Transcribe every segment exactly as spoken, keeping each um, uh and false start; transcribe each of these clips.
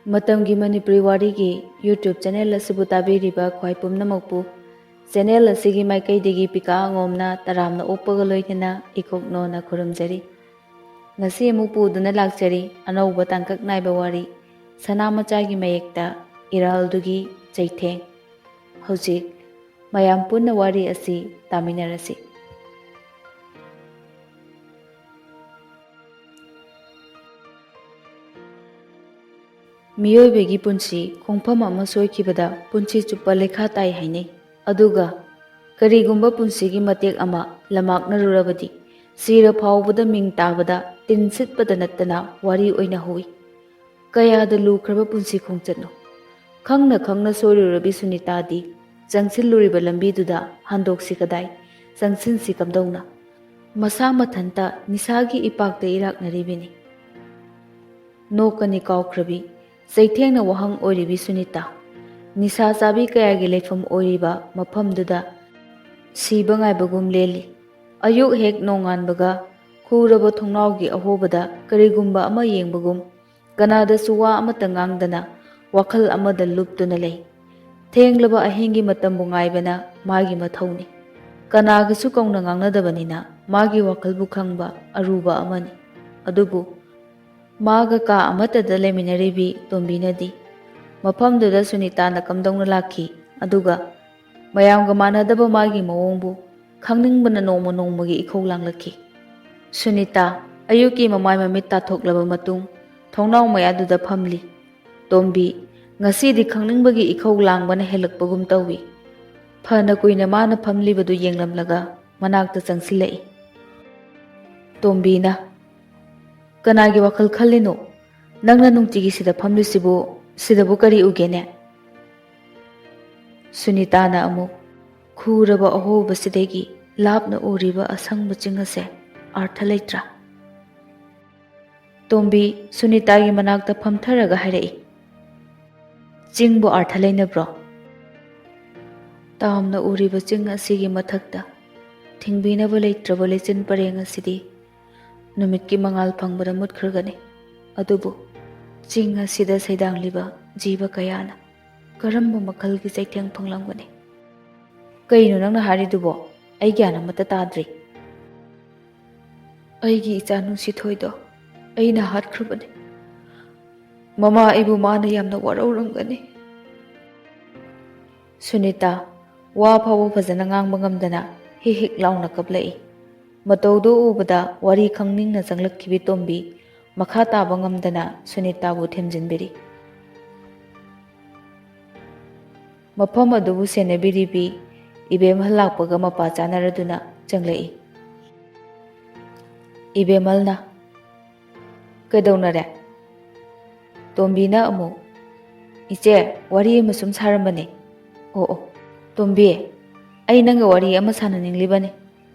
ꯃꯇꯝꯒꯤ ꯃꯅꯤꯄꯨꯔꯤ ꯋꯥꯔꯤꯒꯤ YouTube channel ꯑꯁꯤꯕꯨ ꯇꯥꯕꯤꯔꯤꯕ ꯈ꯭ꯋꯥꯏ ꯄꯨꯝꯅꯃꯛꯄꯨ ꯆꯦꯅꯦꯜ ꯑꯁꯤꯒꯤ ꯃꯥꯏꯀꯩꯗꯒꯤ ꯄꯤꯀꯥ ꯑꯉꯣꯝꯅ ꯇꯔꯥꯝꯅ ꯑꯣꯛꯄꯒ ꯂꯣꯏꯅꯅ ꯏꯀꯣꯛꯅꯣꯅ ꯈꯨꯔꯨꯝꯖꯔꯤ꯫ ꯉꯁꯤ ꯑꯃꯨꯛ ꯄꯨꯗꯨꯅ ꯂꯥꯛꯆꯔꯤ ꯑꯅꯧꯕ ꯇꯥꯡꯀꯛ ꯅꯥꯏꯕ ꯋꯥꯔꯤ, ꯁꯅꯥꯃꯆꯥꯒꯤ ꯃꯌꯦꯛꯇ ꯏꯔꯥꯜꯗꯨꯒꯤ ꯆꯩꯊꯦꯡ꯫ ꯍꯧꯖꯤꯛ ꯃꯌꯥꯝ ꯄꯨꯟꯅ ꯋꯥꯔꯤ ꯑꯁꯤ ꯇꯥꯃꯤꯟꯅꯔꯁꯤ꯫ ꯃꯤꯑꯣꯏꯕꯒꯤ ꯄꯨꯟꯁꯤ ꯈꯣꯡꯐꯝ ꯑꯃ ꯁꯣꯏꯈꯤꯕꯗ ꯄꯨꯟꯁꯤ ꯆꯨꯞꯄ ꯂꯩꯈꯥ ꯇꯥꯏ ꯍꯥꯏꯅꯩ꯫ ꯑꯗꯨꯒ ꯀꯔꯤꯒꯨꯝꯕ ꯄꯨꯟꯁꯤꯒꯤ ꯃꯇꯦꯛ ꯑꯃ ꯂꯝꯃꯥꯛꯅꯔꯨꯔꯕꯗꯤ ꯁꯤꯔ ꯐꯥꯎꯕꯗ ꯃꯤꯡ ꯇꯥꯕꯗ ꯇꯤꯟ ꯁꯤꯠꯄꯗ ꯅꯠꯇꯅ ꯋꯥꯔꯤ ꯑꯣꯏꯅ ꯍꯧꯏ꯫ ꯀꯌꯥꯗ ꯂꯨꯈ꯭ꯔꯕ ꯄꯨꯟꯁꯤ ꯈꯣꯡꯆꯠꯅꯣ! ꯈꯪꯅ ꯈꯪꯅ ꯁꯣꯏꯔꯨꯔꯕꯤ ꯁꯨꯅꯤꯇꯥꯗꯤ ꯆꯪꯁꯤꯜꯂꯨꯔꯤꯕ ꯂꯝꯕꯤꯗꯨꯗ ꯍꯟꯗꯣꯛꯁꯤ ꯀꯗꯥꯏ, ꯆꯪꯁꯤꯟꯁꯤ ꯀꯝꯗꯧꯅ? ꯃꯁꯥ ꯃꯊꯟꯇ ꯅꯤꯁꯥꯒꯤ ꯏꯄꯥꯛꯇ ꯏꯔꯥꯛꯅꯔꯤꯕꯤꯅꯤ꯫ ꯅꯣꯛꯀꯅꯤ ꯀꯥꯎꯈ꯭ꯔꯕꯤ, ꯆꯩꯊꯦꯡꯅ ꯋꯥꯍꯪ ꯑꯣꯏꯔꯤꯕꯤ ꯁꯨꯅꯤꯇꯥ, ꯅꯤꯁꯥ ꯆꯥꯕꯤ ꯀꯌꯥꯒꯤ ꯂꯩꯐꯝ ꯑꯣꯏꯔꯤꯕ ꯃꯐꯝꯗꯨꯗ ꯁꯤꯕ ꯉꯥꯏꯕꯒꯨꯝ ꯂꯦꯜꯂꯤ꯫ ꯑꯌꯨꯛ ꯍꯦꯛ ꯅꯣꯡꯉꯥꯟꯕꯒ ꯈꯨꯔꯕ ꯊꯣꯡꯅꯥꯎꯒꯤ ꯑꯍꯣꯕꯗ ꯀꯔꯤꯒꯨꯝꯕ ꯑꯃ ꯌꯦꯡꯕꯒꯨꯝ, ꯀꯅꯥꯗꯁꯨ ꯋꯥ ꯑꯃꯠꯇ ꯉꯥꯡꯗꯅ ꯋꯥꯈꯜ ꯑꯃꯗ ꯂꯨꯞꯇꯨꯅ ꯂꯩ꯫ ꯊꯦꯡꯂꯕ ꯑꯍꯤꯡꯒꯤ ꯃꯇꯝꯕꯨ ꯉꯥꯏꯕꯅ ꯃꯥꯒꯤ ꯃꯊꯧꯅꯤ꯫ ꯀꯅꯥꯒꯁꯨ ꯀꯧꯅ ꯉꯥꯡꯅꯗꯕꯅꯤꯅ ꯃꯥꯒꯤ ꯋꯥꯈꯜꯕꯨ ꯈꯪꯕ ꯑꯔꯨꯕ ꯑꯃꯅꯤ꯫ ꯑꯗꯨꯕꯨ ꯃꯥꯒ ꯀꯥ ꯑꯃꯠꯇꯗ ꯂꯩꯃꯤꯟꯅꯔꯤꯕꯤ ꯇꯣꯝꯕꯤꯅꯗꯤ ꯃꯐꯝꯗꯨꯗ ꯁꯨꯅꯤꯇꯥꯅ ꯀꯝꯗꯧꯅ ꯂꯥꯛꯈꯤ, ꯑꯗꯨꯒ ꯃꯌꯥꯝꯒ ꯃꯥꯟꯅꯗꯕ ꯃꯥꯒꯤ ꯃꯑꯣꯡꯕꯨ ꯈꯪꯅꯤꯡꯕꯅ ꯅꯣꯡꯃ ꯅꯣꯡꯃꯒꯤ ꯏꯈꯧ ꯂꯥꯡꯂꯛꯈꯤ꯫ ꯁꯨꯅꯤꯇꯥ ꯑꯌꯨꯛꯀꯤ ꯃꯃꯥꯏ ꯃꯃꯤꯠ ꯇꯥꯊꯣꯛꯂꯕ ꯃꯇꯨꯡ ꯊꯣꯡꯅꯥꯎ ꯃꯌꯥꯗꯨꯗ ꯐꯝꯂꯤ꯫ ꯇꯣꯝꯕꯤ ꯉꯁꯤꯗꯤ ꯈꯪꯅꯤꯡꯕꯒꯤ ꯏꯈꯧ ꯂꯥꯡꯕꯅ ꯍꯦꯜꯂꯛꯄꯒꯨꯝ ꯇꯧꯏ꯫ ꯐꯅ ꯀꯨꯏꯅ ꯃꯥꯅ ꯐꯝꯂꯤꯕꯗꯨ ꯌꯦꯡꯂꯝꯂꯒ ꯃꯅꯥꯛꯇ ꯆꯪꯁꯤꯜꯂꯛꯏ꯫ ꯇꯣꯝꯕꯤꯅ, "ꯀꯅꯥꯒꯤ ꯋꯥꯈꯜ ꯈꯜꯂꯤꯅꯣ? ꯅꯪꯅ ꯅꯨꯡꯇꯤꯒꯤ ꯁꯤꯗ ꯐꯝꯂꯤꯁꯤꯕꯨ, ꯁꯤꯗꯕꯨ ꯀꯔꯤ ꯎꯒꯦꯅꯦ?" ꯁꯨꯅꯤꯇꯥꯅ ꯑꯃꯨꯛ, "ꯈꯨꯔꯕ ꯑꯍꯣꯕꯁꯤꯗꯒꯤ ꯂꯥꯞꯅ ꯎꯔꯤꯕ ꯑꯁꯪꯕ ꯆꯤꯡ ꯑꯁꯦ ꯑꯥꯔꯊ ꯂꯩꯇ꯭ꯔꯥ?" ꯇꯣꯝꯕꯤ ꯁꯨꯅꯤꯇꯥꯒꯤ ꯃꯅꯥꯛꯇ ꯐꯝꯊꯔꯒ ꯍꯥꯏꯔꯛꯏ, "ꯆꯤꯡꯕꯨ ꯑꯥꯔꯊ ꯂꯩꯅꯕ꯭ꯔꯣ? ꯇꯥꯝꯅ ꯎꯔꯤꯕ ꯆꯤꯡ ꯑꯁꯤꯒꯤ ꯃꯊꯛꯇ ꯊꯤꯡꯕꯤꯅꯕ ꯂꯩꯇ꯭ꯔꯕ ꯂꯩꯆꯤꯟ ꯄꯔꯦꯡ ꯑꯁꯤꯗꯤ ꯅꯨꯃꯤꯠꯀꯤ ꯃꯉꯥꯜ ꯐꯪꯕꯗ ꯃꯨꯠꯈ꯭ꯔꯒꯅꯤ꯫ ꯑꯗꯨꯕꯨ ꯆꯤꯡ ꯑꯁꯤꯗ ꯁꯩꯗꯥꯡꯂꯤꯕ ꯖꯤꯕ ꯀꯌꯥꯅ ꯀꯔꯝꯕ ꯃꯈꯜꯒꯤ ꯆꯩꯊꯦꯡ ꯐꯪꯂꯝꯒꯅꯤ? ꯀꯩꯅꯣ ꯅꯪꯅ ꯍꯥꯏꯔꯤꯗꯨꯕꯣ? ꯑꯩ ꯒ꯭ꯌꯥꯟ ꯑꯃꯠꯇ ꯇꯥꯗ꯭ꯔꯤ꯫ ꯑꯩꯒꯤ ꯏꯆꯥ ꯅꯨꯡꯁꯤꯊꯣꯏꯗꯣ ꯑꯩꯅ ꯍꯥꯠꯈ꯭ꯔꯕꯅꯤ꯫ ꯃꯃꯥ, ꯑꯩꯕꯨ ꯃꯥꯅ ꯌꯥꯝꯅ ꯋꯥꯔꯧꯔꯝꯒꯅꯤ꯫ ꯁꯨꯅꯤꯇꯥ ꯋꯥ ꯐꯥꯎꯕ ꯐꯖꯅ ꯉꯥꯡꯕ ꯉꯝꯗꯅ ꯍꯤꯛ ꯍꯤꯛ ꯂꯥꯎꯅ ꯀꯞꯂꯛꯏ꯫ ꯃꯇꯧꯗꯨ ꯎꯕꯗ ꯋꯥꯔꯤ ꯈꯪꯅꯤꯡꯅ ꯆꯪꯂꯛꯈꯤꯕꯤ ꯇꯣꯝꯕꯤ ꯃꯈꯥ ꯇꯥꯕ ꯉꯝꯗꯅ ꯁꯨꯅꯤꯇꯥꯕꯨ ꯊꯦꯝꯖꯤꯟꯕꯤꯔꯤ꯫ ꯃꯐꯝ ꯑꯗꯨꯕꯨ ꯁꯦꯟꯅꯕꯤꯔꯤꯕꯤ ꯏꯕꯦꯝꯍꯜ ꯂꯥꯛꯄꯒ ꯃꯄꯥ ꯆꯥꯅꯔꯗꯨꯅ ꯆꯪꯂꯛꯏ꯫ ꯏꯕꯦꯝꯍꯜꯅ, "ꯀꯩꯗꯧꯅꯔꯦ?" ꯇꯣꯝꯕꯤꯅ ꯑꯃꯨꯛ, "ꯏꯆꯦ, ꯋꯥꯔꯤ ꯑꯃ ꯁꯨꯝ ꯁꯥꯔꯝꯕꯅꯦ꯫" "ꯑꯣ, ꯑꯣ, ꯇꯣꯝꯕꯤ, ꯑꯩ ꯅꯪꯒ ꯋꯥꯔꯤ ꯑꯃ ꯁꯥꯟꯅꯅꯤꯡꯂꯤꯕꯅꯦ꯫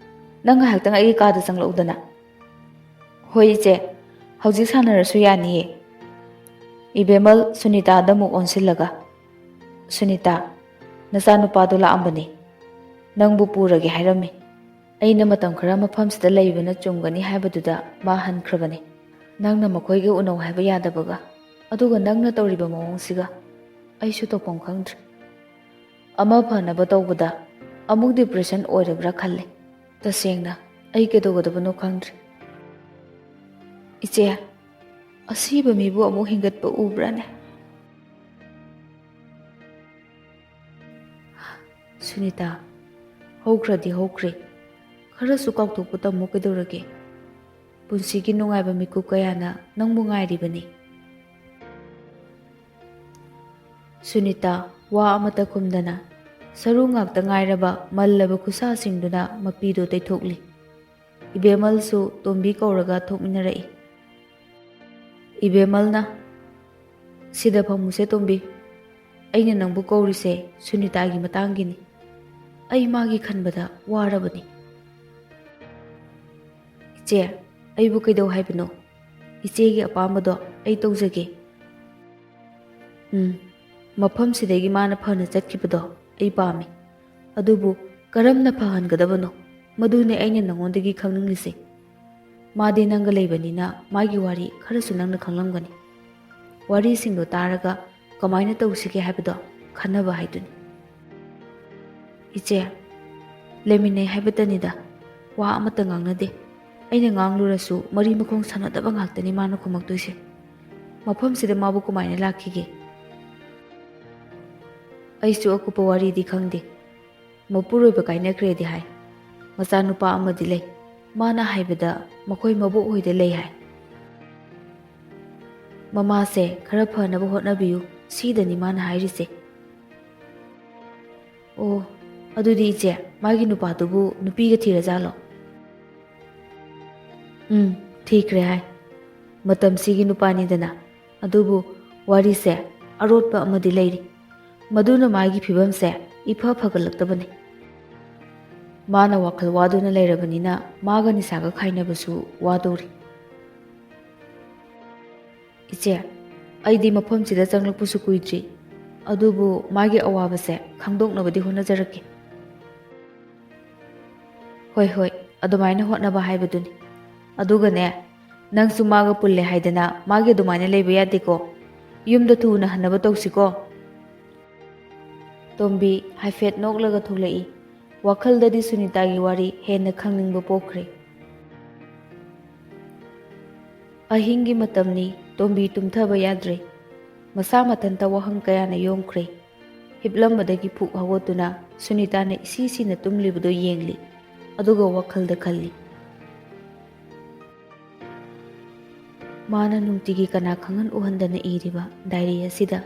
ꯅꯪ ꯉꯥꯏꯍꯥꯛꯇꯪ ꯑꯩꯒꯤ ꯀꯥꯗ ꯆꯪꯂꯛꯎꯗꯅ꯫" "ꯍꯣꯏ ꯏꯆꯦ, ꯍꯧꯖꯤꯛ ꯁꯥꯟꯅꯔꯁꯨ ꯌꯥꯅꯤꯌꯦ꯫" ꯏꯕꯦꯝꯃꯜ ꯁꯨꯅꯤꯇꯥꯗ ꯑꯃꯨꯛ ꯑꯣꯟꯁꯤꯜꯂꯒ, "ꯁꯨꯅꯤꯇꯥ, ꯅꯆꯥꯅꯨꯄꯥꯗꯣ ꯂꯥꯛꯑꯝꯕꯅꯤ꯫ ꯅꯪꯕꯨ ꯄꯨꯔꯒꯦ ꯍꯥꯏꯔꯝꯃꯤ꯫ ꯑꯩꯅ ꯃꯇꯝ ꯈꯔ ꯃꯐꯝꯁꯤꯗ ꯂꯩꯕꯅ ꯆꯨꯝꯒꯅꯤ ꯍꯥꯏꯕꯗꯨꯗ ꯃꯥ ꯍꯟꯈ꯭ꯔꯕꯅꯤ꯫ ꯅꯪꯅ ꯃꯈꯣꯏꯒ ꯎꯅꯧ ꯍꯥꯏꯕ ꯌꯥꯗꯕꯒ, ꯑꯗꯨꯒ ꯅꯪꯅ ꯇꯧꯔꯤꯕ ꯃꯑꯣꯡꯁꯤꯒ, ꯑꯩꯁꯨ ꯇꯧꯐꯝ ꯈꯪꯗ꯭ꯔꯦ꯫ ꯑꯃ ꯐꯅꯕ ꯇꯧꯕꯗ ꯑꯃꯨꯛ ꯗꯤꯄ꯭ꯔꯦꯁꯟ ꯑꯣꯏꯔꯕ꯭ꯔꯥ ꯈꯜꯂꯦ꯫ ꯇꯁꯦꯡꯅ ꯑꯩ ꯀꯩꯗꯧꯒꯗꯕꯅꯣ ꯈꯪꯗ꯭ꯔꯦ꯫" "ꯏꯆꯦ, ꯑꯁꯤꯕ ꯃꯤꯕꯨ ꯑꯃꯨꯛ ꯍꯤꯡꯒꯠꯄ ꯎꯕ꯭ꯔꯥꯅꯦ?" "ꯁꯨꯅꯤꯇꯥ, ꯍꯧꯈ꯭ꯔꯗꯤ ꯍꯧꯈ꯭ꯔꯦ꯫ ꯈꯔꯁꯨ ꯀꯥꯎꯊꯣꯛꯄ ꯇꯝꯃꯨ ꯀꯩꯗꯧꯔꯒꯦ? ꯄꯨꯟꯁꯤꯒꯤ ꯅꯨꯡꯉꯥꯏꯕ ꯃꯤꯀꯨꯞ ꯀꯌꯥꯅ ꯅꯪꯕꯨ ꯉꯥꯏꯔꯤꯕꯅꯤ꯫" ꯁꯨꯅꯤꯇꯥ ꯋꯥ ꯑꯃꯠꯇ ꯈꯨꯝꯗꯅ ꯁꯔꯨ ꯉꯥꯛꯇ ꯉꯥꯏꯔꯕ ꯃꯜꯂꯕ ꯈꯨꯠꯁꯥꯁꯤꯡꯗꯨꯅ ꯃꯄꯤꯗꯨ ꯇꯩꯊꯣꯛꯂꯤ꯫ ꯏꯕꯦꯝꯃꯜꯁꯨ ꯇꯣꯝꯕꯤ ꯀꯧꯔꯒ ꯊꯣꯛꯃꯤꯟꯅꯔꯛꯏ꯫ ꯏꯕꯦꯝꯃꯜꯅ, "ꯁꯤꯗ ꯐꯝꯃꯨꯁꯦ ꯇꯣꯝꯕꯤ꯫ ꯑꯩꯅ ꯅꯪꯕꯨ ꯀꯧꯔꯤꯁꯦ ꯁꯨꯅꯤꯇꯥꯒꯤ ꯃꯇꯥꯡꯒꯤꯅꯤ꯫ ꯑꯩ ꯃꯥꯒꯤ ꯈꯟꯕꯗ ꯋꯥꯔꯕꯅꯤ꯫" "ꯏꯆꯦ, ꯑꯩꯕꯨ ꯀꯩꯗꯧ ꯍꯥꯏꯕꯅꯣ? ꯏꯆꯦꯒꯤ ꯑꯄꯥꯝꯕꯗꯣ ꯑꯩ ꯇꯧꯖꯒꯦ꯫" "ꯎꯝ, ꯃꯐꯝꯁꯤꯗꯒꯤ ꯃꯥꯅ ꯐꯅ ꯆꯠꯈꯤꯕꯗꯣ ꯑꯩ ꯄꯥꯝꯃꯤ꯫ ꯑꯗꯨꯕꯨ ꯀꯔꯝꯅ ꯐꯍꯟꯒꯗꯕꯅꯣ, ꯃꯗꯨꯅꯦ ꯑꯩꯅ ꯅꯉꯣꯟꯗꯒꯤ ꯈꯪꯅꯤꯡꯂꯤꯁꯦ꯫ ꯃꯥꯗꯤ ꯅꯪꯒ ꯂꯩꯕꯅꯤꯅ ꯃꯥꯒꯤ ꯋꯥꯔꯤ ꯈꯔꯁꯨ ꯅꯪꯅ ꯈꯪꯂꯝꯒꯅꯤ꯫" ꯋꯥꯔꯤꯁꯤꯡꯗꯣ ꯇꯥꯔꯒ ꯀꯃꯥꯏꯅ ꯇꯧꯁꯤꯒꯦ ꯍꯥꯏꯕꯗꯣ ꯈꯟꯅꯕ ꯍꯥꯏꯗꯨꯅꯤ꯫ "ꯏꯆꯦ, ꯂꯩꯃꯤꯟꯅꯩ ꯍꯥꯏꯕꯇꯅꯤꯗ, ꯋꯥ ꯑꯃꯠꯇ ꯉꯥꯡꯅꯗꯦ꯫ ꯑꯩꯅ ꯉꯥꯡꯂꯨꯔꯁꯨ ꯃꯔꯤ ꯃꯈꯣꯡ ꯁꯥꯟꯅꯗꯕ ꯉꯥꯛꯇꯅꯤ ꯃꯥꯅ ꯈꯨꯝꯃꯛꯇꯣꯏꯁꯦ꯫ ꯃꯐꯝꯁꯤꯗ ꯃꯥꯕꯨ ꯀꯃꯥꯏꯅ ꯂꯥꯛꯈꯤꯒꯦ?" "ꯑꯩꯁꯨ ꯑꯀꯨꯞꯄ ꯋꯥꯔꯤꯗꯤ ꯈꯪꯗꯦ꯫ ꯃꯄꯨꯔꯣꯏꯕ ꯀꯥꯏꯅꯈ꯭ꯔꯦꯗꯤ ꯍꯥꯏ꯫ ꯃꯆꯥꯅꯨꯄꯥ ꯑꯃꯗꯤ ꯂꯩ꯫ ꯃꯥꯅ ꯍꯥꯏꯕꯗ ꯃꯈꯣꯏ ꯃꯕꯣꯛ ꯍꯣꯏꯗ ꯂꯩ ꯍꯥꯏ꯫ ꯃꯃꯥꯁꯦ ꯈꯔ ꯐꯅꯕ ꯍꯣꯠꯅꯕꯤꯌꯨ, ꯁꯤꯗꯅꯤ ꯃꯥꯅ ꯍꯥꯏꯔꯤꯁꯦ꯫" "ꯑꯣ, ꯑꯗꯨꯗꯤ ꯏꯆꯦ, ꯃꯥꯒꯤ ꯅꯨꯄꯥꯗꯨꯕꯨ ꯅꯨꯄꯤꯒ ꯊꯤꯔꯖꯥꯠꯂꯣ?" "ꯎꯝ, ꯊꯤꯈ꯭ꯔꯦ ꯍꯥꯏ꯫ ꯃꯇꯝꯁꯤꯒꯤ ꯅꯨꯄꯥꯅꯤꯗꯅ꯫ ꯑꯗꯨꯕꯨ ꯋꯥꯔꯤꯁꯦ ꯑꯔꯣꯠꯄ ꯑꯃꯗꯤ ꯂꯩꯔꯤ꯫ ꯃꯗꯨꯅ ꯃꯥꯒꯤ ꯐꯤꯕꯝꯁꯦ ꯏꯐ ꯐꯒꯠꯂꯛꯇꯕꯅꯤ꯫ ꯃꯥꯅ ꯋꯥꯈꯜ ꯋꯥꯗꯨꯅ ꯂꯩꯔꯕꯅꯤꯅ ꯃꯥꯒ ꯅꯤꯁꯥꯒ ꯈꯥꯏꯅꯕꯁꯨ ꯋꯥꯗꯧꯔꯤ꯫" "ꯏꯆꯦ, ꯑꯩꯗꯤ ꯃꯐꯝꯁꯤꯗ ꯆꯪꯂꯛꯄꯁꯨ ꯀꯨꯏꯗ꯭ꯔꯤ꯫ ꯑꯗꯨꯕꯨ ꯃꯥꯒꯤ ꯑꯋꯥꯕꯁꯦ ꯈꯪꯗꯣꯛꯅꯕꯗꯤ ꯍꯣꯠꯅꯖꯔꯛꯀꯦ꯫" "ꯍꯣꯏ, ꯍꯣꯏ, ꯑꯗꯨꯃꯥꯏꯅ ꯍꯣꯠꯅꯕ ꯍꯥꯏꯕꯗꯨꯅꯤ꯫ ꯑꯗꯨꯒꯅꯦ, ꯅꯪꯁꯨ ꯃꯥꯒ ꯄꯨꯜꯂꯦ ꯍꯥꯏꯗꯅ ꯃꯥꯒꯤ ꯑꯗꯨꯃꯥꯏꯅ ꯂꯩꯕ ꯌꯥꯗꯦꯀꯣ꯫ ꯌꯨꯝꯗ ꯊꯨꯅ ꯍꯟꯅꯕ ꯇꯧꯁꯤꯀꯣ꯫" ꯇꯣꯝꯕꯤ ꯍꯥꯏꯐꯦꯠ ꯅꯣꯛꯂꯒ ꯊꯣꯛꯂꯛꯏ꯫ ꯋꯥꯈꯜꯗꯗꯤ ꯁꯨꯅꯤꯇꯥꯒꯤ ꯋꯥꯔꯤ ꯍꯦꯟꯅ ꯈꯪꯅꯤꯡꯕ ꯄꯣꯛꯈ꯭ꯔꯦ꯫ ꯑꯍꯤꯡꯒꯤ ꯃꯇꯝꯅꯤ, ꯇꯣꯝꯕꯤ ꯇꯨꯝꯊꯕ ꯌꯥꯗ꯭ꯔꯦ꯫ ꯃꯁꯥ ꯃꯊꯟꯇ ꯋꯥꯍꯪ ꯀꯌꯥꯅ ꯌꯣꯝꯈ꯭ꯔꯦ꯫ ꯍꯤꯞꯂꯝꯕꯗꯒꯤ ꯐꯨꯛ ꯍꯧꯒꯠꯇꯨꯅ ꯁꯨꯅꯤꯇꯥꯅ ꯏꯁꯤ ꯁꯤꯅ ꯇꯨꯝꯂꯤꯕꯗꯨ ꯌꯦꯡꯂꯤ, ꯑꯗꯨꯒ ꯋꯥꯈꯜꯗ ꯈꯜꯂꯤ꯫ ꯃꯥꯅ ꯅꯨꯡꯇꯤꯒꯤ ꯀꯅꯥ ꯈꯪꯍꯟ ꯎꯍꯟꯗꯅ ꯏꯔꯤꯕ ꯗꯥꯏꯔꯤ ꯑꯁꯤꯗ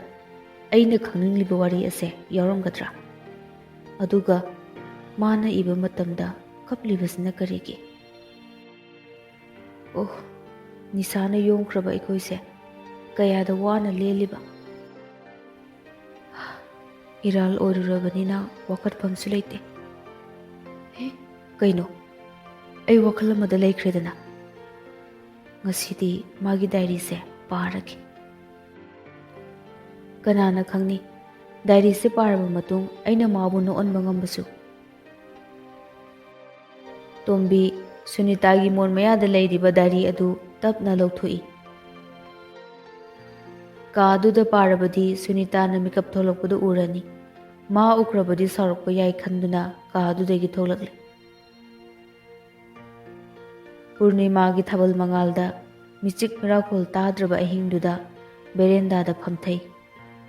ꯑꯩꯅ ꯈꯪꯅꯤꯡꯂꯤꯕ ꯋꯥꯔꯤ ꯑꯁꯦ ꯌꯥꯎꯔꯝꯒꯗ꯭ꯔꯥ? ꯑꯗꯨꯒ ꯃꯥꯅ ꯏꯕ ꯃꯇꯝꯗ ꯀꯞꯂꯤꯕꯁꯤꯅ ꯀꯔꯤꯒꯤ? ꯑꯣꯍ, ꯅꯤꯁꯥꯅ ꯌꯣꯝꯈ꯭ꯔꯕ ꯑꯩꯈꯣꯏꯁꯦ ꯀꯌꯥꯗ ꯋꯥꯅ ꯂꯦꯜꯂꯤꯕ꯫ ꯏꯔꯥꯜ ꯑꯣꯏꯔꯨꯔꯕꯅꯤꯅ ꯋꯥꯀꯠꯐꯝꯁꯨ ꯂꯩꯇꯦ꯫ ꯍꯦ, ꯀꯩꯅꯣ? ꯑꯩ ꯋꯥꯈꯜ ꯑꯃꯗ ꯂꯩꯈ꯭ꯔꯦꯗꯅ꯫ ꯉꯁꯤꯗꯤ ꯃꯥꯒꯤ ꯗꯥꯏꯔꯤꯁꯦ ꯄꯥꯔꯒꯦ꯫ ꯀꯅꯥꯅ ꯈꯪꯅꯤ, ꯗꯥꯏꯔꯤꯁꯦ ꯄꯥꯔꯕ ꯃꯇꯨꯡ ꯑꯩꯅ ꯃꯥꯕꯨ ꯅꯣꯛꯍꯟꯕ ꯉꯝꯕꯁꯨ꯫ ꯇꯣꯝꯕꯤ, ꯁꯨꯅꯤꯇꯥꯒꯤ ꯃꯣꯟ ꯃꯌꯥꯗ ꯂꯩꯔꯤꯕ ꯗꯥꯏꯔꯤ ꯑꯗꯨ ꯇꯞꯅ ꯂꯧꯊꯣꯛꯏ꯫ ꯀꯥꯗꯨꯗ ꯄꯥꯔꯕꯗꯤ ꯁꯨꯅꯤꯇꯥꯅ ꯃꯤꯀꯞ ꯊꯣꯛꯂꯛꯄꯗꯨ ꯎꯔꯅꯤ꯫ ꯃꯥ ꯎꯈ꯭ꯔꯕꯗꯤ ꯁꯥꯎꯔꯛꯄ ꯌꯥꯏ ꯈꯟꯗꯨꯅ ꯀꯥꯗꯨꯗꯒꯤ ꯊꯣꯛꯂꯛꯂꯦ꯫ ꯄꯨꯔꯅꯤꯃꯥꯒꯤ ꯊꯥꯕꯜ ꯃꯉꯥꯜꯗ ꯃꯤꯆꯤꯛ ꯃꯤꯔꯥꯎꯈꯣꯜ ꯇꯥꯗ꯭ꯔꯕ ꯑꯍꯤꯡꯗꯨꯗ ꯕꯦꯔꯦꯟꯗꯥꯗ ꯐꯝꯊꯩ꯫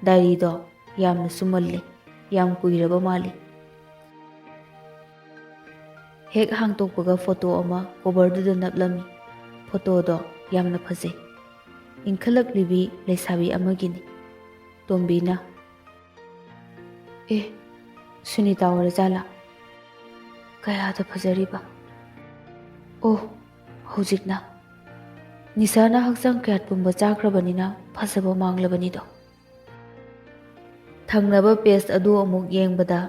ꯗꯥꯏꯔꯤꯗꯣ ꯌꯥꯝꯅꯁꯨ ꯃꯜꯂꯤ, ꯌꯥꯝ ꯀꯨꯏꯔꯕ ꯃꯥꯜꯂꯤ꯫ ꯍꯦꯛ ꯍꯥꯡꯇꯣꯛꯄꯒ ꯐꯣꯇꯣ ꯑꯃ ꯀꯣꯕꯔꯗꯨꯗ ꯅꯞꯂꯝꯃꯤ꯫ ꯐꯣꯇꯣꯗꯣ ꯌꯥꯝꯅ ꯐꯖꯩ꯫ ꯏꯟꯈꯠꯂꯛꯂꯤꯕꯤ ꯂꯩꯁꯥꯕꯤ ꯑꯃꯒꯤꯅꯤ꯫ ꯇꯣꯝꯕꯤꯅ, "ꯑꯦ, ꯁꯨꯅꯤꯇꯥ ꯑꯣꯏꯔꯖꯥꯠꯂꯥ? ꯀꯌꯥꯗ ꯐꯖꯔꯤꯕ! ꯑꯣ, ꯍꯧꯖꯤꯛꯅ ꯅꯤꯁꯥꯅ ꯍꯛꯆꯥꯡ ꯀꯌꯥꯠ ꯄꯨꯝꯕ ꯆꯥꯈ꯭ꯔꯕꯅꯤꯅ ꯐꯖꯕ ꯃꯥꯡꯂꯕꯅꯤꯗꯣ꯫" ꯊꯪꯅꯕ ꯄꯦꯖ ꯑꯗꯨ ꯑꯃꯨꯛ ꯌꯦꯡꯕꯗ,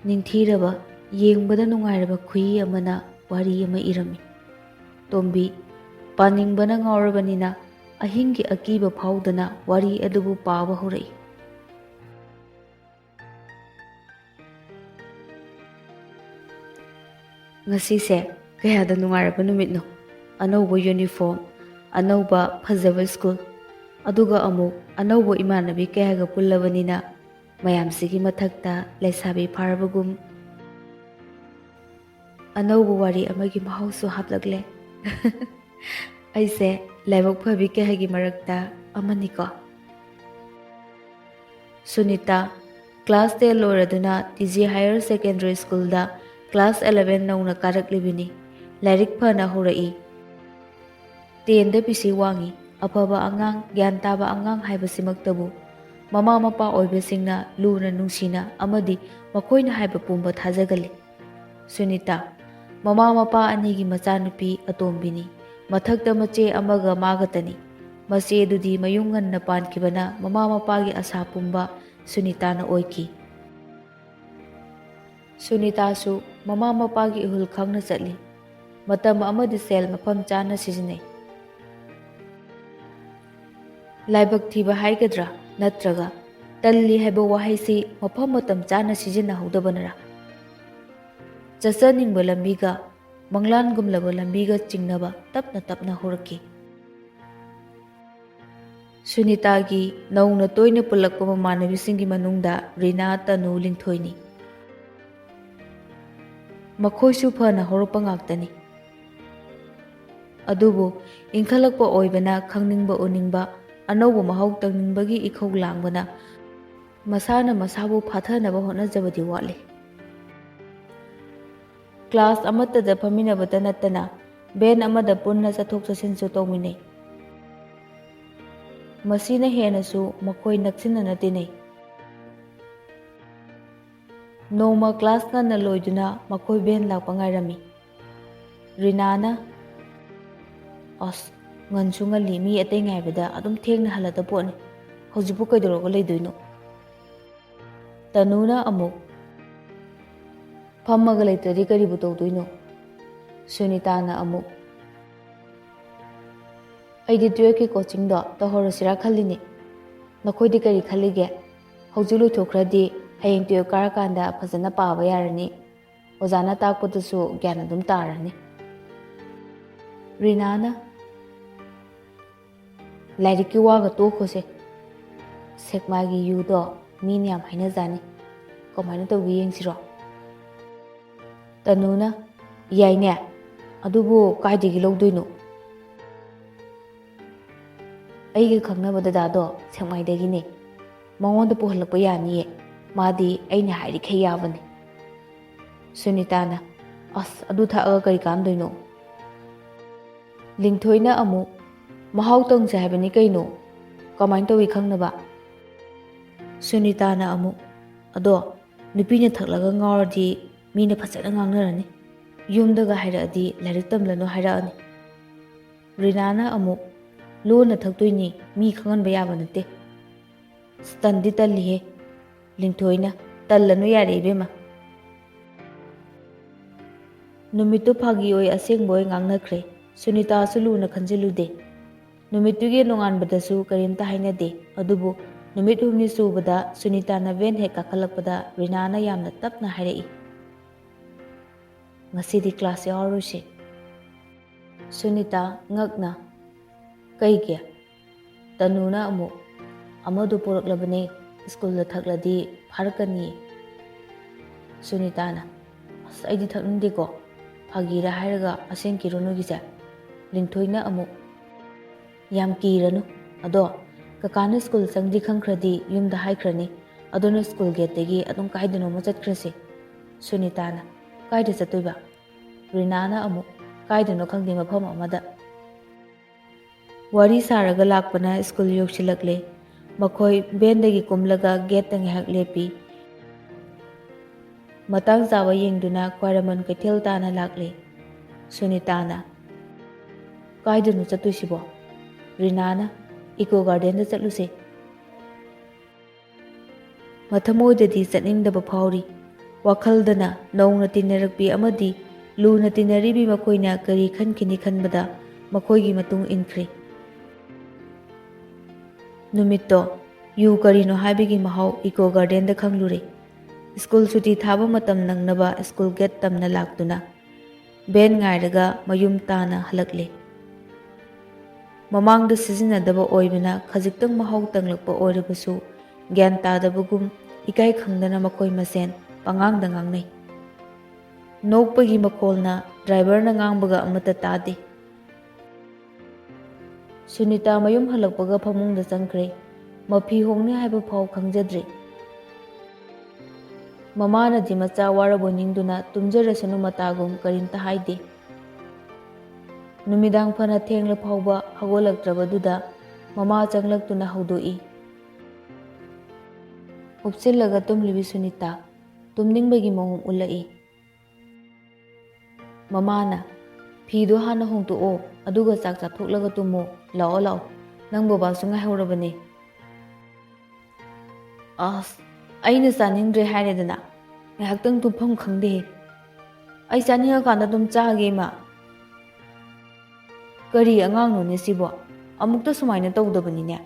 ꯅꯤꯡꯊꯤꯔꯕ, ꯌꯦꯡꯕꯗ ꯅꯨꯡꯉꯥꯏꯔꯕ ꯈꯨꯍꯤ ꯑꯃꯅ ꯋꯥꯔꯤ ꯑꯃ ꯏꯔꯝꯃꯤ꯫ ꯇꯣꯝꯕꯤ, ꯄꯥꯅꯤꯡꯕꯅ ꯉꯥꯎꯔꯕꯅꯤꯅ, ꯑꯍꯤꯡꯒꯤ ꯑꯀꯤꯕ ꯐꯥꯎꯗꯅ ꯋꯥꯔꯤ ꯑꯗꯨꯕꯨ ꯄꯥꯕ ꯍꯧꯔꯛꯏ꯫ ꯉꯁꯤꯁꯦ ꯀꯌꯥꯗ ꯅꯨꯡꯉꯥꯏꯔꯕ ꯅꯨꯃꯤꯠꯅꯣ! ꯑꯅꯧꯕ ꯌꯨꯅꯤꯐꯣꯔꯝ, ꯑꯅꯧꯕ ꯐꯖꯕ ꯁ꯭ꯀꯨꯜ, ꯑꯗꯨꯒ ꯑꯃꯨꯛ ꯑꯅꯧꯕ ꯏꯃꯥꯟꯅꯕꯤ ꯀꯌꯥꯒ ꯄꯨꯜꯂꯕꯅꯤꯅ, ꯃꯌꯥꯝꯁꯤꯒꯤ ꯃꯊꯛꯇ ꯂꯩꯁꯥꯕꯤ ꯐꯥꯔꯕꯒꯨꯝ ꯑꯅꯧꯕ ꯋꯥꯔꯤ ꯑꯃꯒꯤ ꯃꯍꯥꯎꯁꯨ ꯍꯥꯞꯂꯛꯂꯦ꯫ ꯑꯩꯁꯦ ꯂꯥꯏꯕꯛ ꯐꯕꯤ ꯀꯌꯥꯒꯤ ꯃꯔꯛꯇ ꯑꯃꯅꯤꯀꯣ꯫ ꯁꯨꯅꯤꯇꯥ, ꯀ꯭ꯂꯥꯁ ꯇꯦꯟ ꯂꯣꯏꯔꯗꯨꯅ ꯇꯤ ꯖꯤ ꯍꯥꯌꯔ ꯁꯦꯀꯦꯟꯗꯔꯤ ꯁ꯭ꯀꯨꯜꯗ ꯀ꯭ꯂꯥꯁ ꯑꯦꯂꯦꯚꯦꯟ ꯅꯧꯅ ꯀꯥꯔꯛꯂꯤꯕꯅꯤ꯫ ꯂꯥꯏꯔꯤꯛ ꯐꯅ ꯍꯧꯔꯛꯏ꯫ ꯇꯦꯟꯗ ꯄꯤ ꯁꯤ ꯋꯥꯡꯏ꯫ ꯑꯐꯕ ꯑꯉꯥꯡ, ꯒ꯭ꯌꯥꯟ ꯇꯥꯕ ꯑꯉꯥꯡ ꯍꯥꯏꯕꯁꯤꯃꯛꯇꯕꯨ ꯃꯃꯥ ꯃꯄꯥ ꯑꯣꯏꯕꯁꯤꯡꯅ ꯂꯨꯅ ꯅꯨꯡꯁꯤꯅ ꯑꯃꯗꯤ ꯃꯈꯣꯏꯅ ꯍꯥꯏꯕ ꯄꯨꯝꯕ ꯊꯥꯖꯒꯜꯂꯤ꯫ ꯁꯨꯅꯤꯇꯥ, ꯃꯃꯥ ꯃꯄꯥ ꯑꯅꯤꯒꯤ ꯃꯆꯥꯅꯨꯄꯤ ꯑꯇꯣꯝꯕꯤꯅꯤ꯫ ꯃꯊꯛꯇ ꯃꯆꯦ ꯑꯃꯒ ꯃꯥꯒꯇꯅꯤ꯫ ꯃꯆꯦꯗꯨꯗꯤ ꯃꯌꯨꯝ ꯉꯟꯅ ꯄꯥꯟꯈꯤꯕꯅ ꯃꯃꯥ ꯃꯄꯥꯒꯤ ꯑꯁꯥ ꯄꯨꯝꯕ ꯁꯨꯅꯤꯇꯥꯅ ꯑꯣꯏꯈꯤ꯫ ꯁꯨꯅꯤꯇꯥꯁꯨ ꯃꯃꯥ ꯃꯄꯥꯒꯤ ꯏꯍꯨꯜ ꯈꯪꯅ ꯆꯠꯂꯤ꯫ ꯃꯇꯝ ꯑꯃꯗꯤ ꯁꯦꯜ ꯃꯐꯝ ꯆꯥꯅ ꯁꯤꯖꯤꯟꯅꯩ꯫ ꯂꯥꯏꯕꯛ ꯊꯤꯕ ꯍꯥꯏꯒꯗ꯭ꯔꯥ, ꯅꯠꯇ꯭ꯔꯒ ꯇꯜꯂꯤ ꯍꯥꯏꯕ ꯋꯥꯍꯩꯁꯤ ꯃꯐꯝ ꯃꯇꯝ ꯆꯥꯅ ꯁꯤꯖꯤꯟꯅꯍꯧꯗꯕꯅꯔꯥ? ꯆꯠꯆꯅꯤꯡꯕ ꯂꯝꯕꯤꯒ ꯃꯪꯂꯥꯟꯒꯨꯝꯂꯕ ꯂꯝꯕꯤꯒ ꯆꯤꯡꯅꯕ ꯇꯞꯅ ꯇꯞꯅ ꯍꯧꯔꯛꯈꯤ꯫ ꯁꯨꯅꯤꯇꯥꯒꯤ ꯅꯧꯅ ꯇꯣꯏꯅ ꯄꯨꯜꯂꯛꯄ ꯃꯃꯥꯟꯅꯕꯤꯁꯤꯡꯒꯤ ꯃꯅꯨꯡꯗ ꯔꯤꯅꯥ, ꯇꯅꯨ, ꯂꯤꯡꯊꯣꯏꯅꯤ꯫ ꯃꯈꯣꯏꯁꯨ ꯐꯅ ꯍꯧꯔꯛꯄ ꯉꯥꯛꯇꯅꯤ꯫ ꯑꯗꯨꯕꯨ ꯏꯟꯈꯠꯂꯛꯄ ꯑꯣꯏꯕꯅ ꯈꯪꯅꯤꯡꯕ ꯎꯅꯤꯡꯕ, ꯑꯅꯧꯕ ꯃꯍꯥꯎ ꯇꯪꯅꯤꯡꯕꯒꯤ ꯏꯈꯧ ꯂꯥꯡꯕꯅ ꯃꯁꯥꯅ ꯃꯁꯥꯕꯨ ꯐꯥꯊꯅꯕ ꯍꯣꯠꯅꯖꯕꯗꯤ ꯋꯥꯠꯂꯤ꯫ ꯀ꯭ꯂꯥꯁ ꯑꯃꯠꯇꯗ ꯐꯝꯃꯤꯟꯅꯕꯇ ꯅꯠꯇꯅ ꯚꯦꯟ ꯑꯃꯗ ꯄꯨꯟꯅ ꯆꯠꯊꯣꯛ ꯆꯠꯁꯤꯟꯁꯨ ꯇꯧꯃꯤꯟꯅꯩ꯫ ꯃꯁꯤꯅ ꯍꯦꯟꯅꯁꯨ ꯃꯈꯣꯏ ꯅꯛꯁꯤꯟꯅꯅ ꯇꯤꯟꯅꯩ꯫ ꯅꯣꯡꯃ ꯀ꯭ꯂꯥꯁ ꯉꯟꯅ ꯂꯣꯏꯗꯨꯅ ꯃꯈꯣꯏ ꯚꯦꯟ ꯂꯥꯛꯄ ꯉꯥꯏꯔꯝꯃꯤ꯫ ꯔꯤꯅꯥꯅ, "ꯑꯁ, ꯉꯟꯁꯨ ꯉꯜꯂꯤ, ꯃꯤ ꯑꯇꯩ ꯉꯥꯏꯕꯗ ꯑꯗꯨꯝ ꯊꯦꯡꯅ ꯍꯜꯂꯗ ꯄꯣꯠꯅꯤ꯫ ꯍꯧꯖꯤꯛꯄꯨ ꯀꯩꯗꯧꯔꯒ ꯂꯩꯗꯣꯏꯅꯣ?" ꯇꯅꯨꯅ ꯑꯃꯨꯛ, "ꯐꯝꯃꯒ ꯂꯩꯇ꯭ꯔꯗꯤ ꯀꯔꯤꯕꯨ ꯇꯧꯗꯣꯏꯅꯣ?" ꯁꯨꯅꯤꯇꯥꯅ ꯑꯃꯨꯛ, "ꯑꯩꯗꯤ ꯇꯨꯌꯦꯜꯐꯀꯤ ꯀꯣꯆꯤꯡꯗꯣ ꯇꯧꯍꯧꯔꯁꯤꯔꯥ ꯈꯜꯂꯤꯅꯦ꯫ ꯅꯈꯣꯏꯗꯤ ꯀꯔꯤ ꯈꯜꯂꯤꯒꯦ? ꯍꯧꯖꯤꯛ ꯂꯣꯏꯊꯣꯛꯈ꯭ꯔꯗꯤ ꯍꯌꯦꯡ ꯇꯨꯌꯦꯜꯐ ꯀꯥꯔꯀꯥꯟꯗ ꯐꯖꯅ ꯄꯥꯕ ꯌꯥꯔꯅꯤ꯫ ꯑꯣꯖꯥꯅ ꯇꯥꯛꯄꯗꯨꯁꯨ ꯒ꯭ꯌꯥꯟ ꯑꯗꯨꯝ ꯇꯥꯔꯅꯤ꯫" ꯔꯤꯅꯥꯅ, "ꯂꯥꯏꯔꯤꯛꯀꯤ ꯋꯥꯒ ꯇꯣꯛꯈꯣꯁꯦ꯫ ꯁꯦꯛꯃꯥꯏꯒꯤ ꯌꯨꯗꯣ ꯃꯤꯅ ꯌꯥꯝ ꯍꯥꯏꯅꯖꯥꯅꯤ꯫ ꯀꯃꯥꯏꯅ ꯇꯧꯒꯦ ꯌꯦꯡꯁꯤꯔꯣ?" ꯇꯅꯨꯅ, "ꯌꯥꯏꯅꯦ, ꯑꯗꯨꯕꯨ ꯀꯥꯏꯗꯒꯤ ꯂꯧꯗꯣꯏꯅꯣ?" "ꯑꯩꯒ ꯈꯪꯅꯕ ꯗꯗꯥꯗꯣ ꯁꯦꯛꯃꯥꯏꯗꯒꯤꯅꯦ꯫ ꯃꯉꯣꯟꯗ ꯄꯨꯍꯜꯂꯛꯄ ꯌꯥꯅꯤꯌꯦ꯫ ꯃꯥꯗꯤ ꯑꯩꯅ ꯍꯥꯏꯔꯤꯈꯩ ꯌꯥꯕꯅꯦ꯫" ꯁꯨꯅꯤꯇꯥꯅ, "ꯑꯁ, ꯑꯗꯨ ꯊꯛꯑꯒ ꯀꯔꯤ ꯀꯥꯟꯗꯣꯏꯅꯣ?" ꯂꯤꯡꯊꯣꯏꯅ ꯑꯃꯨꯛ, "ꯃꯍꯥꯎ ꯇꯪꯁꯦ ꯍꯥꯏꯕꯅꯤ ꯀꯩꯅꯣ꯫ ꯀꯃꯥꯏꯅ ꯇꯧꯏ ꯈꯪꯅꯕ?" ꯁꯨꯅꯤꯇꯥꯅ ꯑꯃꯨꯛ, "ꯑꯗꯣ ꯅꯨꯄꯤꯅ ꯊꯛꯂꯒ ꯉꯥꯎꯔꯗꯤ ꯃꯤꯅ ꯐꯖꯅ ꯉꯥꯡꯅꯔꯅꯤ꯫ ꯌꯨꯝꯗꯒ ꯍꯥꯏꯔꯛꯑꯗꯤ ꯂꯥꯏꯔꯤꯛ ꯇꯝꯂꯅꯨ ꯍꯥꯏꯔꯛꯑꯅꯤ꯫" ꯔꯤꯅꯥꯅ ꯑꯃꯨꯛ, "ꯂꯣꯟꯅ ꯊꯛꯇꯣꯏꯅꯤ, ꯃꯤ ꯈꯪꯍꯟꯕ ꯌꯥꯕ ꯅꯠꯇꯦ꯫" ꯑꯁ, ꯇꯟꯗꯤ ꯇꯜꯂꯤꯍꯦ꯫ ꯂꯤꯡꯊꯣꯏꯅ, "ꯇꯜꯂꯅꯨ ꯌꯥꯔꯦ ꯏꯕꯦꯝꯃ꯫" ꯅꯨꯃꯤꯠꯇꯨ ꯐꯥꯒꯤ ꯑꯣꯏ ꯑꯁꯦꯡꯕ ꯑꯣꯏ ꯉꯥꯡꯅꯈ꯭ꯔꯦ꯫ ꯁꯨꯅꯤꯇꯥꯁꯨ ꯂꯨꯅ ꯈꯟꯖꯤꯜꯂꯨꯗꯦ꯫ ꯅꯨꯃꯤꯠꯇꯨꯒꯤ ꯅꯣꯡꯉꯥꯟꯕꯗꯁꯨ ꯀꯔꯤꯝꯇ ꯍꯥꯏꯅꯗꯦ꯫ ꯑꯗꯨꯕꯨ ꯅꯨꯃꯤꯠ ꯍꯨꯝꯅꯤ ꯁꯨꯕꯗ ꯁꯨꯅꯤꯇꯥꯅ ꯚꯦꯟ ꯍꯦꯛ ꯀꯥꯈꯠꯂꯛꯄꯗ ꯔꯤꯅꯥꯅ ꯌꯥꯝꯅ ꯇꯞꯅ ꯍꯥꯏꯔꯛꯏ, "ꯉꯁꯤꯗꯤ ꯀ꯭ꯂꯥꯁ ꯌꯥꯎꯔꯔꯣꯏꯁꯦ꯫" ꯁꯨꯅꯤꯇꯥ, ꯉꯛꯅ, "ꯀꯩꯒꯤ?" ꯇꯅꯨꯅ ꯑꯃꯨꯛ, "ꯑꯃꯗꯣ ꯄꯨꯔꯛꯂꯕꯅꯦ, ꯁ꯭ꯀꯨꯜꯗ ꯊꯛꯂꯗꯤ ꯐꯥꯔꯛꯀꯅꯤ꯫" ꯁꯨꯅꯤꯇꯥꯅ, "ꯑꯁ, ꯑꯩꯗꯤ ꯊꯛꯅꯤꯡꯗꯦꯀꯣ, ꯐꯥꯒꯤꯔ ꯍꯥꯏꯔꯒ ꯑꯁꯦꯡꯀꯤꯔꯣ ꯅꯣꯏꯒꯤꯁꯦ?" ꯂꯤꯟꯊꯣꯏꯅ ꯑꯃꯨꯛ, "ꯌꯥꯝ ꯀꯤꯔꯅꯨ, ꯑꯗꯣ ꯀꯀꯥꯅ ꯁ꯭ꯀꯨꯜ ꯆꯪꯗ꯭ꯔꯤ ꯈꯪꯈ꯭ꯔꯗꯤ ꯌꯨꯝꯗ ꯍꯥꯏꯈ꯭ꯔꯅꯤ, ꯑꯗꯨꯅ ꯁ꯭ꯀꯨꯜ ꯒꯦꯠꯇꯒꯤ ꯑꯗꯨꯝ ꯀꯥꯏꯗꯅꯣꯃ ꯆꯠꯈ꯭ꯔꯁꯤ꯫" ꯁꯨꯅꯤꯇꯥꯅ, "ꯀꯥꯏꯗ ꯆꯠꯇꯣꯏꯕ?" ꯔꯤꯅꯥꯅ ꯑꯃꯨꯛ, "ꯀꯥꯏꯗꯅꯣ ꯈꯪꯗꯦ, ꯃꯐꯝ ꯑꯃꯗ꯫" ꯋꯥꯔꯤ ꯁꯥꯔꯒ ꯂꯥꯛꯄꯅ ꯁ꯭ꯀꯨꯜ ꯌꯧꯁꯤꯜꯂꯛꯂꯦ꯫ ꯃꯈꯣꯏ ꯚꯦꯟꯗꯒꯤ ꯀꯨꯝꯂꯒ ꯒꯦꯠꯇ ꯉꯥꯏꯍꯥꯛ ꯂꯦꯞꯄꯤ꯫ ꯃꯇꯥꯡ ꯆꯥꯕ ꯌꯦꯡꯗꯨꯅ ꯈ꯭ꯋꯥꯏꯔꯝꯕꯟ ꯀꯩꯊꯦꯜ ꯇꯥꯅ ꯂꯥꯛꯂꯦ꯫ ꯁꯨꯅꯤꯇꯥꯅ, "ꯀꯥꯏꯗꯅꯣ ꯆꯠꯇꯣꯏꯁꯤꯕꯣ?" ꯔꯤꯅꯥꯅ, "ꯏꯀꯣ ꯒꯥꯔꯗꯦꯟꯗ ꯆꯠꯂꯨꯁꯦ꯫" ꯃꯊꯃꯣꯏꯗꯗꯤ ꯆꯠꯅꯤꯡꯗꯕ ꯐꯥꯎꯔꯤ꯫ ꯋꯥꯈꯜꯗꯅ ꯅꯧꯅ ꯇꯤꯟꯅꯔꯛꯄꯤ ꯑꯃꯗꯤ ꯂꯨꯅ ꯇꯤꯟꯅꯔꯤꯕꯤ ꯃꯈꯣꯏꯅ ꯀꯔꯤ ꯈꯟꯈꯤꯅꯤ ꯈꯟꯕꯗ ꯃꯈꯣꯏꯒꯤ ꯃꯇꯨꯡ ꯏꯟꯈ꯭ꯔꯦ꯫ ꯅꯨꯃꯤꯠꯇꯣ ꯌꯨ ꯀꯔꯤꯅꯣ ꯍꯥꯏꯕꯒꯤ ꯃꯍꯥꯎ ꯏꯀꯣ ꯒꯥꯔꯗꯦꯟꯗ ꯈꯪꯂꯨꯔꯦ꯫ ꯁ꯭ꯀꯨꯜ ꯁꯨꯇꯤ ꯊꯥꯕ ꯃꯇꯝ ꯅꯪꯅꯕ ꯁ꯭ꯀꯨꯜ ꯒꯦꯠ ꯇꯝꯅ ꯂꯥꯛꯇꯨꯅ ꯚꯦꯟ ꯉꯥꯏꯔꯒ ꯃꯌꯨꯝ ꯇꯥꯅ ꯍꯜꯂꯛꯂꯦ꯫ ꯃꯃꯥꯡꯗ ꯁꯤꯖꯤꯟꯅꯗꯕ ꯑꯣꯏꯕꯅ ꯈꯖꯤꯛꯇꯪ ꯃꯍꯥꯎ ꯇꯪꯂꯛꯄ ꯑꯣꯏꯔꯕꯁꯨ, ꯒ꯭ꯌꯥꯟ ꯇꯥꯗꯕꯒꯨꯝ ꯏꯀꯥꯏ ꯈꯪꯗꯅ ꯃꯈꯣꯏ ꯃꯁꯦꯟ ꯄꯉꯥꯡꯗ ꯉꯥꯡꯅꯩ꯫ ꯅꯣꯛꯄꯒꯤ ꯃꯈꯣꯜꯅ ꯗ꯭ꯔꯥꯏꯚꯔꯅ ꯉꯥꯡꯕꯒ ꯑꯃꯠꯇ ꯇꯥꯗꯦ꯫ ꯁꯨꯅꯤꯇꯥ ꯃꯌꯨꯝ ꯍꯜꯂꯛꯄꯒ ꯐꯃꯨꯡꯗ ꯆꯪꯈ꯭ꯔꯦ꯫ ꯃꯐꯤ ꯍꯣꯡꯅꯤ ꯍꯥꯏꯕ ꯐꯥꯎ ꯈꯪꯖꯗ꯭ꯔꯤ꯫ ꯃꯃꯥꯅꯗꯤ ꯃꯆꯥ ꯋꯥꯔꯕꯣꯏ ꯅꯤꯡꯗꯨꯅ ꯇꯨꯝꯖꯔꯁꯅꯨ ꯃꯇꯥꯒꯨꯝ ꯀꯔꯤꯝꯇ ꯍꯥꯏꯗꯦ꯫ ꯅꯨꯃꯤꯗꯥꯡ ꯐꯅ ꯊꯦꯡꯂ ꯐꯥꯎꯕ ꯍꯧꯒꯠꯂꯛꯇ꯭ꯔꯕꯗꯨꯗ ꯃꯃꯥ ꯆꯪꯂꯛꯇꯨꯅ ꯍꯧꯗꯣꯛꯏ꯫ ꯎꯞꯁꯤꯜꯂꯒ ꯇꯨꯝꯂꯤꯕꯤ ꯁꯨꯅꯤꯇꯥ ꯇꯨꯝꯅꯤꯡꯕꯒꯤ ꯃꯑꯣꯡ ꯎꯠꯂꯛꯏ꯫ ꯃꯃꯥꯅ, "ꯐꯤꯗꯣ ꯍꯥꯟꯅ ꯍꯣꯡꯗꯣꯛꯑꯣ, ꯑꯗꯨꯒ ꯆꯥꯛ ꯆꯥꯊꯣꯛꯂꯒ ꯇꯨꯝꯃꯣ꯫ ꯂꯥꯛꯑꯣ, ꯂꯥꯛꯑꯣ, ꯅꯪ ꯕꯕꯥꯁꯨ ꯉꯥꯏꯍꯧꯔꯕꯅꯦ꯫" "ꯑꯁ, ꯑꯩꯅ ꯆꯥꯅꯤꯡꯗ꯭ꯔꯦ ꯍꯥꯏꯔꯦꯗꯅ, ꯉꯥꯏꯍꯥꯛꯇꯪ ꯇꯨꯝꯐꯝ ꯈꯪꯗꯦꯍꯦ꯫ ꯑꯩ ꯆꯥꯅꯤꯡꯉꯀꯥꯟꯗ ꯑꯗꯨꯝ ꯆꯥꯒꯦ, ꯏꯃꯥ꯫" "ꯀꯔꯤ ꯑꯉꯥꯡꯅꯣꯅꯦ ꯁꯤꯕꯣ? ꯑꯃꯨꯛꯇ ꯁꯨꯃꯥꯏꯅ ꯇꯧꯗꯕꯅꯤꯅꯦ꯫"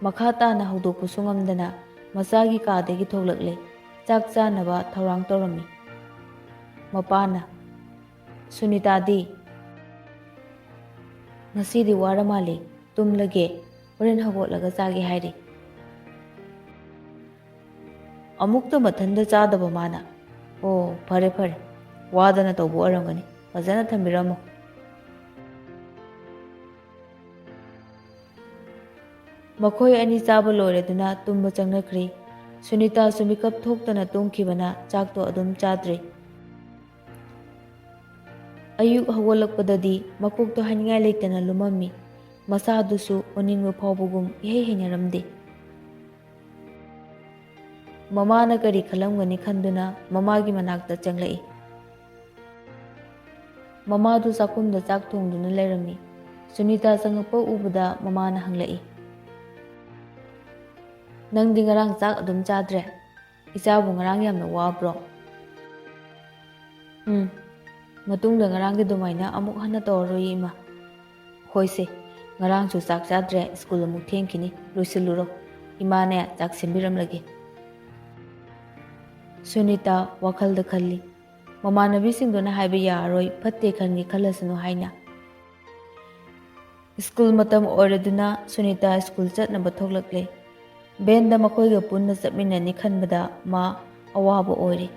ꯃꯈꯥ ꯇꯥꯅ ꯍꯧꯗꯣꯛꯄꯁꯨ ꯉꯝꯗꯅ ꯃꯆꯥꯒꯤ ꯀꯥꯗꯒꯤ ꯊꯣꯛꯂꯛꯂꯦ꯫ ꯆꯥꯛ ꯆꯥꯅꯕ ꯊꯧꯔꯥꯡ ꯇꯧꯔꯝꯃꯤ꯫ ꯃꯄꯥꯅ, "ꯁꯨꯅꯤꯇꯥꯗꯤ?" "ꯉꯁꯤꯗꯤ ꯋꯥꯔ ꯃꯥꯜꯂꯦ꯫ "ꯇꯨꯝꯂꯒꯦ, ꯍꯣꯔꯦꯟ ꯍꯧꯒꯠꯂꯒ ꯆꯥꯒꯦ ꯍꯥꯏꯔꯤ꯫ ꯑꯃꯨꯛꯇ ꯃꯊꯟꯇ ꯆꯥꯗꯕ ꯃꯥꯅ꯫ ꯑꯣ, ꯐꯔꯦ ꯐꯔꯦ, ꯋꯥꯗꯅ ꯇꯧꯕ ꯑꯣꯏꯔꯝꯒꯅꯤ, ꯐꯖꯅ ꯊꯝꯕꯤꯔꯝꯃꯣ꯫" ꯃꯈꯣꯏ ꯑꯅꯤ ꯆꯥꯕ ꯂꯣꯏꯔꯗꯨꯅ ꯇꯨꯝꯕ ꯆꯪꯅꯈ꯭ꯔꯦ꯫ ꯁꯨꯅꯤꯇꯥꯁꯨ ꯃꯤꯀꯞ ꯊꯣꯛꯇꯅ ꯇꯨꯝꯈꯤꯕꯅ ꯆꯥꯛꯇꯣ ꯑꯗꯨꯝ ꯆꯥꯗ꯭ꯔꯦ꯫ ꯑꯌꯨꯛ ꯍꯧꯒꯠꯂꯛꯄꯗꯗꯤ ꯃꯀꯣꯛꯇꯣ ꯍꯥꯏꯅꯤꯡꯉꯥꯏ ꯂꯩꯇꯅ ꯂꯨꯝꯃꯝꯃꯤ꯫ ꯃꯁꯥꯗꯨꯁꯨ ꯑꯣꯅꯤꯡꯕ ꯐꯥꯎꯕꯒꯨꯝ ꯏꯍꯩ ꯍꯩꯅꯔꯝꯗꯦ꯫ ꯃꯃꯥꯅ ꯀꯔꯤ ꯈꯜꯂꯝꯒꯅꯤ ꯈꯟꯗꯨꯅ ꯃꯃꯥꯒꯤ ꯃꯅꯥꯛꯇ ꯆꯪꯂꯛꯏ꯫ ꯃꯃꯥꯗꯨ ꯆꯥꯛꯈꯨꯝꯗ ꯆꯥꯛ ꯊꯣꯡꯗꯨꯅ ꯂꯩꯔꯝꯃꯤ꯫ ꯁꯨꯅꯤꯇꯥ ꯆꯪꯉꯛꯄ ꯎꯕꯗ ꯃꯃꯥꯅ ꯍꯪꯂꯛꯏ, "ꯅꯪꯗꯤ ꯉꯔꯥꯡ ꯆꯥꯛ ꯑꯗꯨꯝ ꯆꯥꯗ꯭ꯔꯦ? ꯏꯆꯥꯕꯨ ꯉꯔꯥꯡ ꯌꯥꯝꯅ ꯋꯥꯕ꯭ꯔꯣ?" "ꯎꯝ, ꯃꯇꯨꯡꯗ ꯉꯔꯥꯡꯒꯤ ꯑꯗꯨꯃꯥꯏꯅ ꯑꯃꯨꯛ ꯍꯟꯅ ꯇꯧꯔꯔꯣꯏꯌꯦ, ꯏꯃꯥ꯫" "ꯍꯣꯏꯁꯦ, ꯉꯔꯥꯡꯁꯨ ꯆꯥꯛ ꯆꯥꯗ꯭ꯔꯦ, ꯁ꯭ꯀꯨꯜ ꯑꯃꯨꯛ ꯊꯦꯡꯈꯤꯅꯤ, ꯂꯣꯏꯁꯤꯜꯂꯨꯔꯣ, ꯏꯃꯥꯅꯦ ꯆꯥꯛ ꯁꯦꯝꯕꯤꯔꯝꯂꯒꯦ꯫" ꯁꯨꯅꯤꯇꯥ ꯋꯥꯈꯜꯗ ꯈꯜꯂꯤ, ꯃꯃꯥꯟꯅꯕꯤꯁꯤꯡꯗꯨꯅ ꯍꯥꯏꯕ ꯌꯥꯔꯔꯣꯏ, ꯐꯠꯇꯦ ꯈꯟꯒꯦ ꯈꯜꯂꯁꯅꯨ ꯍꯥꯏꯅ꯫ ꯁ꯭ꯀꯨꯜ ꯃꯇꯝ ꯑꯣꯏꯔꯗꯨꯅ ꯁꯨꯅꯤꯇꯥ ꯁ꯭ꯀꯨꯜ ꯆꯠꯅꯕ ꯊꯣꯛꯂꯛꯂꯦ꯫ ꯚꯦꯟꯗ ꯃꯈꯣꯏꯒ ꯄꯨꯟꯅ ꯆꯠꯃꯤꯟꯅꯅꯤ ꯈꯟꯕꯗ ꯃꯥ ꯑꯋꯥꯕ ꯑꯣꯏꯔꯦ꯫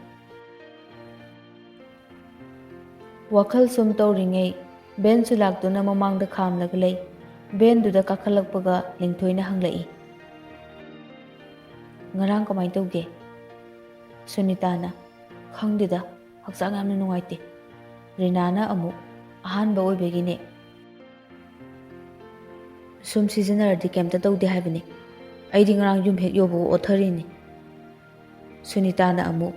ꯋꯥꯈꯜ ꯁꯨꯝ ꯇꯧꯔꯤꯉꯩ ꯚꯦꯟꯁꯨ ꯂꯥꯛꯇꯨꯅ ꯃꯃꯥꯡꯗ ꯈꯥꯝꯂꯒ ꯂꯩ꯫ ꯚꯦꯟꯗꯨꯗ ꯀꯥꯈꯠꯂꯛꯄꯒ ꯂꯤꯡꯊꯣꯏꯅ ꯍꯪꯂꯛꯏ, "ꯉꯔꯥꯡ ꯀꯃꯥꯏꯅ ꯇꯧꯒꯦ?" ꯁꯨꯅꯤꯇꯥꯅ, "ꯈꯪꯗꯦꯗ, ꯍꯛꯆꯥꯡ ꯌꯥꯝꯅ ꯅꯨꯡꯉꯥꯏꯇꯦ꯫ ꯔꯤꯅꯥꯅ ꯑꯃꯨꯛ ꯑꯍꯥꯟꯕ ꯑꯣꯏꯕꯒꯤꯅꯦ꯫ ꯁꯨꯝ ꯁꯤꯖꯤꯟꯅꯔꯗꯤ ꯀꯩꯝꯇ ꯇꯧꯗꯦ ꯍꯥꯏꯕꯅꯤ꯫ ꯑꯩꯗꯤ ꯉꯔꯥꯡ ꯌꯨꯝ ꯍꯦꯛ ꯌꯧꯕꯒ ꯑꯣꯠꯊꯔꯤꯅꯤ꯫" ꯁꯨꯅꯤꯇꯥꯅ ꯑꯃꯨꯛ,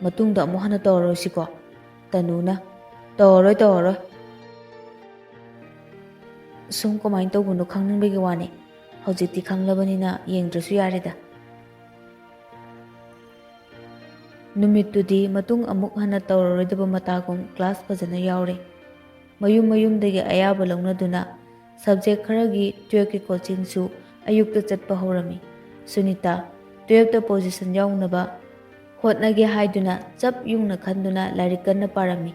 "ꯃꯇꯨꯡꯗ ꯑꯃꯨꯛ ꯍꯟꯅ ꯇꯧꯔꯔꯣꯏꯁꯤꯀꯣ?" ꯇꯅꯨꯅ, "ꯇꯧꯔꯔꯣꯏ, ꯇꯧꯔꯔꯣꯏ꯫ ꯁꯨꯝ ꯀꯃꯥꯏꯅ ꯇꯧꯕꯅꯣ ꯈꯪꯅꯤꯡꯕꯒꯤ ꯋꯥꯅꯤ꯫ ꯍꯧꯖꯤꯛꯇꯤ ꯈꯪꯂꯕꯅꯤꯅ ꯌꯦꯡꯗ꯭ꯔꯁꯨ ꯌꯥꯔꯦꯗ꯫" ꯅꯨꯃꯤꯠꯇꯨꯗꯤ ꯃꯇꯨꯡ ꯑꯃꯨꯛ ꯍꯟꯅ ꯇꯧꯔꯔꯣꯏꯗꯕ ꯃꯇꯥꯒꯨꯝ ꯀ꯭ꯂꯥꯁ ꯐꯖꯅ ꯌꯥꯎꯔꯦ꯫ ꯃꯌꯨꯝ ꯃꯌꯨꯝꯗꯒꯤ ꯑꯌꯥꯕ ꯂꯧꯅꯗꯨꯅ ꯁꯕꯖꯦꯛ ꯈꯔꯒꯤ ꯇꯨꯌꯦꯜꯐꯀꯤ ꯀꯣꯆꯤꯡꯁꯨ ꯑꯌꯨꯛꯇ ꯆꯠꯄ ꯍꯧꯔꯝꯃꯤ꯫ ꯁꯨꯅꯤꯇꯥ ꯇꯨꯌꯦꯜꯐꯇ ꯄꯣꯖꯤꯁꯟ ꯌꯥꯎꯅꯕ ꯍꯣꯠꯅꯒꯦ ꯍꯥꯏꯗꯨꯅ ꯆꯞ ꯌꯨꯡꯅ ꯈꯟꯗꯨꯅ ꯂꯥꯏꯔꯤꯛ ꯀꯟꯅ ꯄꯥꯔꯝꯃꯤ꯫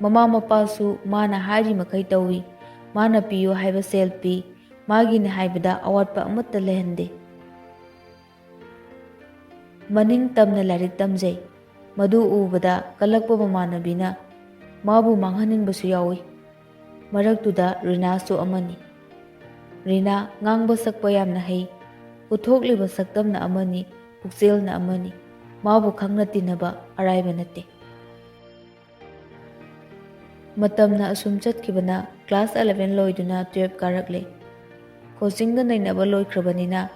ꯃꯃꯥ ꯃꯄꯥꯁꯨ ꯃꯥꯅ ꯍꯥꯏꯔꯤ ꯃꯈꯩ ꯇꯧꯏ꯫ ꯃꯥꯅ ꯄꯤꯌꯨ ꯍꯥꯏꯕ ꯁꯦꯜ ꯄꯤ, ꯃꯥꯒꯤꯅꯤ ꯍꯥꯏꯕꯗ ꯑꯋꯥꯠꯄ ꯑꯃꯠꯇ ꯂꯩꯍꯟꯗꯦ꯫ ꯃꯅꯤꯡ ꯇꯝꯅ ꯂꯥꯏꯔꯤꯛ ꯇꯝꯖꯩ꯫ ꯃꯗꯨ ꯎꯕꯗ ꯀꯜꯂꯛꯄ ꯃꯃꯥꯟꯅꯕꯤꯅ ꯃꯥꯕꯨ ꯃꯥꯡꯍꯟꯅꯤꯡꯕꯁꯨ ꯌꯥꯎꯏ꯫ ꯃꯔꯛꯇꯨꯗ ꯔꯤꯅꯥꯁꯨ ꯑꯃꯅꯤ꯫ ꯔꯤꯅꯥ ꯉꯥꯡꯕ ꯁꯛꯄ ꯌꯥꯝꯅ ꯍꯩ꯫ ꯎꯠꯊꯣꯛꯂꯤꯕ ꯁꯛꯇꯝꯅ ꯑꯃꯅꯤ, ꯄꯨꯛꯆꯦꯜꯅ ꯑꯃꯅꯤ꯫ ꯃꯥꯕꯨ ꯈꯪꯅ ꯇꯤꯟꯅꯕ ꯑꯔꯥꯏꯕ ꯅꯠꯇꯦ꯫ ꯃꯇꯝꯅ ꯑꯁꯨꯝ ꯆꯠꯈꯤꯕꯅ class eleven ꯂꯣꯏꯗꯨꯅ twelve ꯀꯥꯔꯛꯂꯦ꯫ Coachingꯗ ꯅꯩꯅꯕ ꯂꯣꯏꯈ꯭ꯔꯕꯅꯤꯅ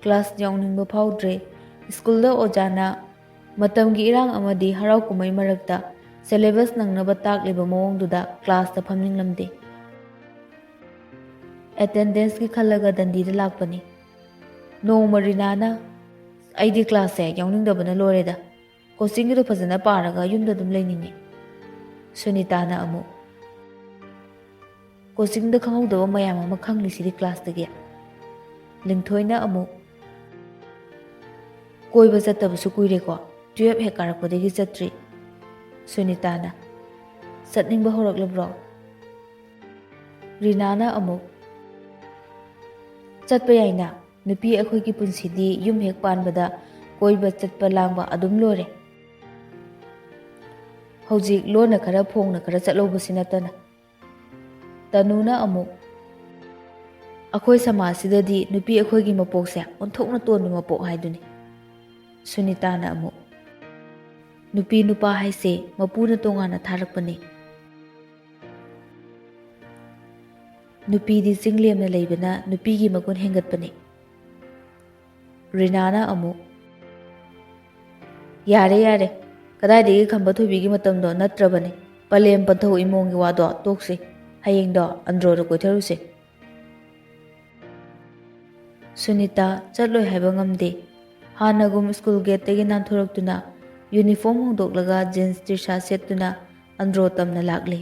class ꯌꯥꯎꯅꯤꯡꯕ ꯐꯥꯎꯗ꯭ꯔꯦ꯫ ꯁ꯭ꯀꯨꯜꯗ ꯑꯣꯖꯥꯅ ꯃꯇꯝꯒꯤ ꯏꯔꯥꯡ ꯑꯃꯗꯤ ꯍꯔꯥꯎ ꯀꯨꯝꯍꯩ ꯃꯔꯛꯇ syllabus ꯅꯪꯅꯕ ꯇꯥꯛꯂꯤꯕ ꯃꯑꯣꯡꯗꯨꯗ classꯇ ꯐꯝꯅꯤꯡꯂꯝꯗꯦ꯫ Attendanceꯀꯤ ꯈꯜꯂꯒ ꯗꯟꯗꯤꯗ ꯂꯥꯛꯄꯅꯤ꯫ ꯅꯣꯡꯃ ꯔꯤꯅꯥꯅ, "ꯑꯩꯗꯤ classꯁꯦ ꯌꯥꯎꯅꯤꯡꯗꯕꯅ ꯂꯣꯏꯔꯦꯗ꯫ Coachingꯒꯤꯗꯣ ꯐꯖꯅ ꯄꯥꯔꯒ ꯌꯨꯝꯗ ꯑꯗꯨꯝ ꯂꯩꯅꯤꯡꯉꯦ꯫" ꯁꯨꯅꯤꯇꯥꯅ ꯑꯃꯨꯛ, "Coachingꯗ ꯈꯪꯍꯧꯗꯕ ꯃꯌꯥꯝ ꯑꯃ ꯈꯪꯂꯤꯁꯤꯗꯤ classꯇꯒꯤ꯫" ꯂꯤꯡꯊꯣꯏꯅ ꯑꯃꯨꯛ, "ꯀꯣꯏꯕ ꯆꯠꯇꯕꯁꯨ ꯀꯨꯏꯔꯦꯀꯣ, twelve ꯍꯦꯛ ꯀꯥꯔꯛꯄꯗꯒꯤ ꯆꯠꯇ꯭ꯔꯤ꯫" ꯁꯨꯅꯤꯇꯥꯅ, "ꯆꯠꯅꯤꯡꯕ ꯍꯧꯔꯛꯂꯕ꯭ꯔꯣ?" ꯔꯤꯅꯥꯅ ꯑꯃꯨꯛ, "ꯆꯠꯄ ꯌꯥꯏꯅ, ꯅꯨꯄꯤ ꯑꯩꯈꯣꯏꯒꯤ ꯄꯨꯟꯁꯤꯗꯤ ꯌꯨꯝ ꯍꯦꯛ ꯄꯥꯟꯕꯗ ꯀꯣꯏꯕ ꯆꯠꯄ ꯂꯥꯡꯕ ꯑꯗꯨꯝ ꯂꯣꯏꯔꯦ꯫ ꯍꯧꯖꯤꯛ ꯂꯣꯟꯅ ꯈꯔ ꯐꯣꯡꯅ ꯈꯔ ꯆꯠꯍꯧꯕꯁꯤ ꯅꯠꯇꯅ꯫" ꯇꯅꯨꯅ ꯑꯃꯨꯛ, "ꯑꯩꯈꯣꯏ ꯁꯃꯥꯖꯁꯤꯗꯗꯤ ꯅꯨꯄꯤ ꯑꯩꯈꯣꯏꯒꯤ ꯃꯄꯣꯛꯁꯦ ꯑꯣꯟꯊꯣꯛꯅ ꯇꯣꯟꯕ ꯃꯄꯣꯛ ꯍꯥꯏꯗꯨꯅꯤ꯫" ꯁꯨꯅꯤꯇꯥꯅ ꯑꯃꯨꯛ, "ꯅꯨꯄꯤ ꯅꯨꯄꯥ ꯍꯥꯏꯁꯦ ꯃꯄꯨꯅ ꯇꯣꯉꯥꯟꯅ ꯊꯥꯔꯛꯄꯅꯤ꯫ ꯅꯨꯄꯤꯗꯤ ꯆꯤꯡ ꯂꯦꯝꯅ ꯂꯩꯕꯅ ꯅꯨꯄꯤꯒꯤ ꯃꯒꯨꯟ ꯍꯦꯟꯒꯠꯄꯅꯤ꯫" ꯔꯤꯅꯥꯅ ꯑꯃꯨꯛ, "ꯌꯥꯔꯦ, ꯌꯥꯔꯦ, ꯀꯗꯥꯏꯗꯒꯤ ꯈꯝꯕ ꯊꯣꯏꯕꯤꯒꯤ ꯃꯇꯝꯗꯣ ꯅꯠꯇ꯭ꯔꯕꯅꯤ꯫ ꯄꯂꯦꯝ ꯄꯟꯊꯧ ꯏꯃꯣꯝꯒꯤ ꯋꯥꯗꯣ ꯇꯣꯛꯁꯤ꯫ ꯍꯌꯦꯡꯗꯣ ꯑꯟꯗ꯭ꯔꯣꯗ ꯀꯣꯏꯊꯔꯨꯁꯦ꯫" ꯁꯨꯅꯤꯇꯥ ꯆꯠꯂꯣꯏ ꯍꯥꯏꯕ ꯉꯝꯗꯦ꯫ ꯍꯥꯟꯅꯒꯨꯝ ꯁ꯭ꯀꯨꯜ ꯒꯦꯠꯇꯒꯤ ꯅꯥꯟꯊꯣꯔꯛꯇꯨꯅ uniform ꯍꯣꯡꯗꯣꯛꯂꯒ jeans T-shirt ꯁꯦꯠꯇꯨꯅ ꯑꯟꯗ꯭ꯔꯣ ꯇꯝꯅ ꯂꯥꯛꯂꯦ꯫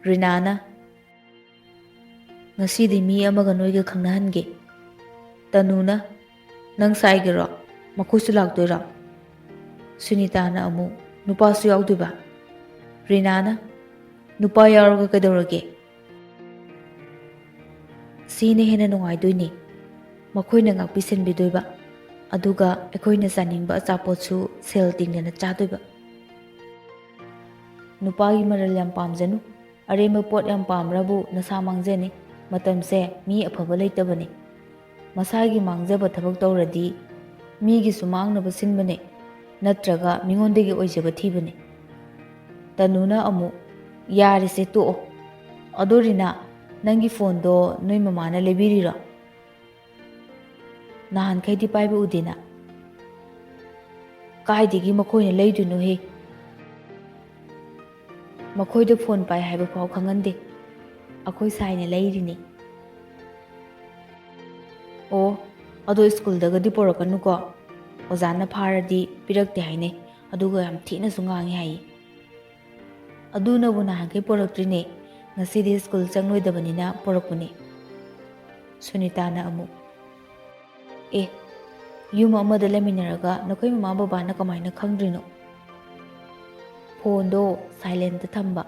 ꯔꯤꯅꯥꯅ, "ꯉꯁꯤꯗꯤ ꯃꯤ ꯑꯃꯒ ꯅꯣꯏꯒ ꯈꯪꯅꯍꯟꯒꯦ꯫" ꯇꯅꯨꯅ, "ꯅꯪ ꯁꯥꯏꯒꯦꯔꯣ? ꯃꯈꯣꯏꯁꯨ ꯂꯥꯛꯇꯣꯏꯔꯣ?" ꯁꯨꯅꯤꯇꯥꯅ ꯑꯃꯨꯛ, "ꯅꯨꯄꯥꯁꯨ ꯌꯥꯎꯗꯣꯏꯕ?" ꯔꯤꯅꯥꯅ, "ꯅꯨꯄꯥ ꯌꯥꯎꯔꯒ ꯀꯩꯗꯧꯔꯒꯦ? ꯁꯤꯅ ꯍꯦꯟꯅ ꯅꯨꯡꯉꯥꯏꯗꯣꯏꯅꯦ꯫ ꯃꯈꯣꯏꯅ ꯉꯥꯛꯄꯤ ꯁꯦꯟꯕꯤꯗꯣꯏꯕ, ꯑꯗꯨꯒ ꯑꯩꯈꯣꯏꯅ ꯆꯥꯅꯤꯡꯕ ꯑꯆꯥꯄꯣꯠꯁꯨ ꯁꯦꯜ ꯇꯤꯡꯗꯅ ꯆꯥꯗꯣꯏꯕ꯫ ꯅꯨꯄꯥꯒꯤ ꯃꯔꯜ ꯌꯥꯝ ꯄꯥꯝꯖꯅꯨ꯫ ꯑꯔꯦꯝꯕ ꯄꯣꯠ ꯌꯥꯝ ꯄꯥꯝꯕ꯭ꯔꯕꯨ ꯅꯁꯥ ꯃꯥꯡꯖꯅꯤ꯫ ꯃꯇꯝꯁꯦ ꯃꯤ ꯑꯐꯕ ꯂꯩꯇꯕꯅꯤ꯫ ꯃꯁꯥꯒꯤ ꯃꯥꯡꯖꯕ ꯊꯕꯛ ꯇꯧꯔꯗꯤ ꯃꯤꯒꯤꯁꯨ ꯃꯥꯡꯅꯕ ꯁꯤꯟꯕꯅꯦ, ꯅꯠꯇ꯭ꯔꯒ ꯃꯤꯉꯣꯟꯗꯒꯤ ꯑꯣꯏꯖꯕ ꯊꯤꯕꯅꯦ꯫ ꯇꯅꯨꯅ ꯑꯃꯨꯛ, "ꯌꯥꯔꯦꯁꯦ, ꯇꯣꯛꯑꯣ꯫ ꯑꯗꯣ ꯔꯤꯅꯥ, ꯅꯪꯒꯤ ꯐꯣꯟꯗꯣ ꯅꯣꯏ ꯃꯃꯥꯅ ꯂꯩꯕꯤꯔꯤꯔꯣ? ꯅꯍꯥꯟꯈꯩꯗꯤ ꯄꯥꯏꯕ ꯎꯗꯦꯅ?" "ꯀꯥꯏꯗꯒꯤ ꯃꯈꯣꯏꯅ ꯂꯩꯗꯣꯏꯅꯣꯍꯦ? ꯃꯈꯣꯏꯗ ꯐꯣꯟ ꯄꯥꯏ ꯍꯥꯏꯕ ꯐꯥꯎ ꯈꯪꯍꯟꯗꯦ꯫ ꯑꯩꯈꯣꯏ ꯁꯥꯏꯅ ꯂꯩꯔꯤꯅꯤ꯫" "ꯑꯣ, ꯑꯗꯣ ꯁ꯭ꯀꯨꯜꯗꯒꯗꯤ ꯄꯣꯔꯛꯀꯅꯨꯀꯣ꯫ ꯑꯣꯖꯥꯅ ꯐꯥꯔꯗꯤ ꯄꯤꯔꯛꯇꯦ ꯍꯥꯏꯅꯩ, ꯑꯗꯨꯒ ꯌꯥꯝ ꯊꯤꯅꯁꯨ ꯉꯥꯡꯉꯤ ꯍꯥꯏꯌꯦ꯫" "ꯑꯗꯨꯅꯕꯨ ꯅꯍꯥꯟꯈꯩ ꯄꯣꯔꯛꯇ꯭ꯔꯤꯅꯦ, ꯉꯁꯤꯗꯤ ꯁ꯭ꯀꯨꯜ ꯆꯪꯂꯣꯏꯗꯕꯅꯤꯅ ꯄꯣꯔꯛꯄꯅꯦ꯫" ꯁꯨꯅꯤꯇꯥꯅ ꯑꯃꯨꯛ, "ꯑꯦ, ꯌꯨꯝ ꯑꯃꯗ ꯂꯩꯃꯤꯟꯅꯔꯒ ꯅꯈꯣꯏ ꯃꯃꯥ ꯕꯕꯥꯅ ꯀꯃꯥꯏꯅ ꯈꯪꯗ꯭ꯔꯤꯅꯣ?" ꯐꯣꯟꯗꯣ ꯁꯥꯏꯂꯦꯟꯇ ꯊꯝꯕ,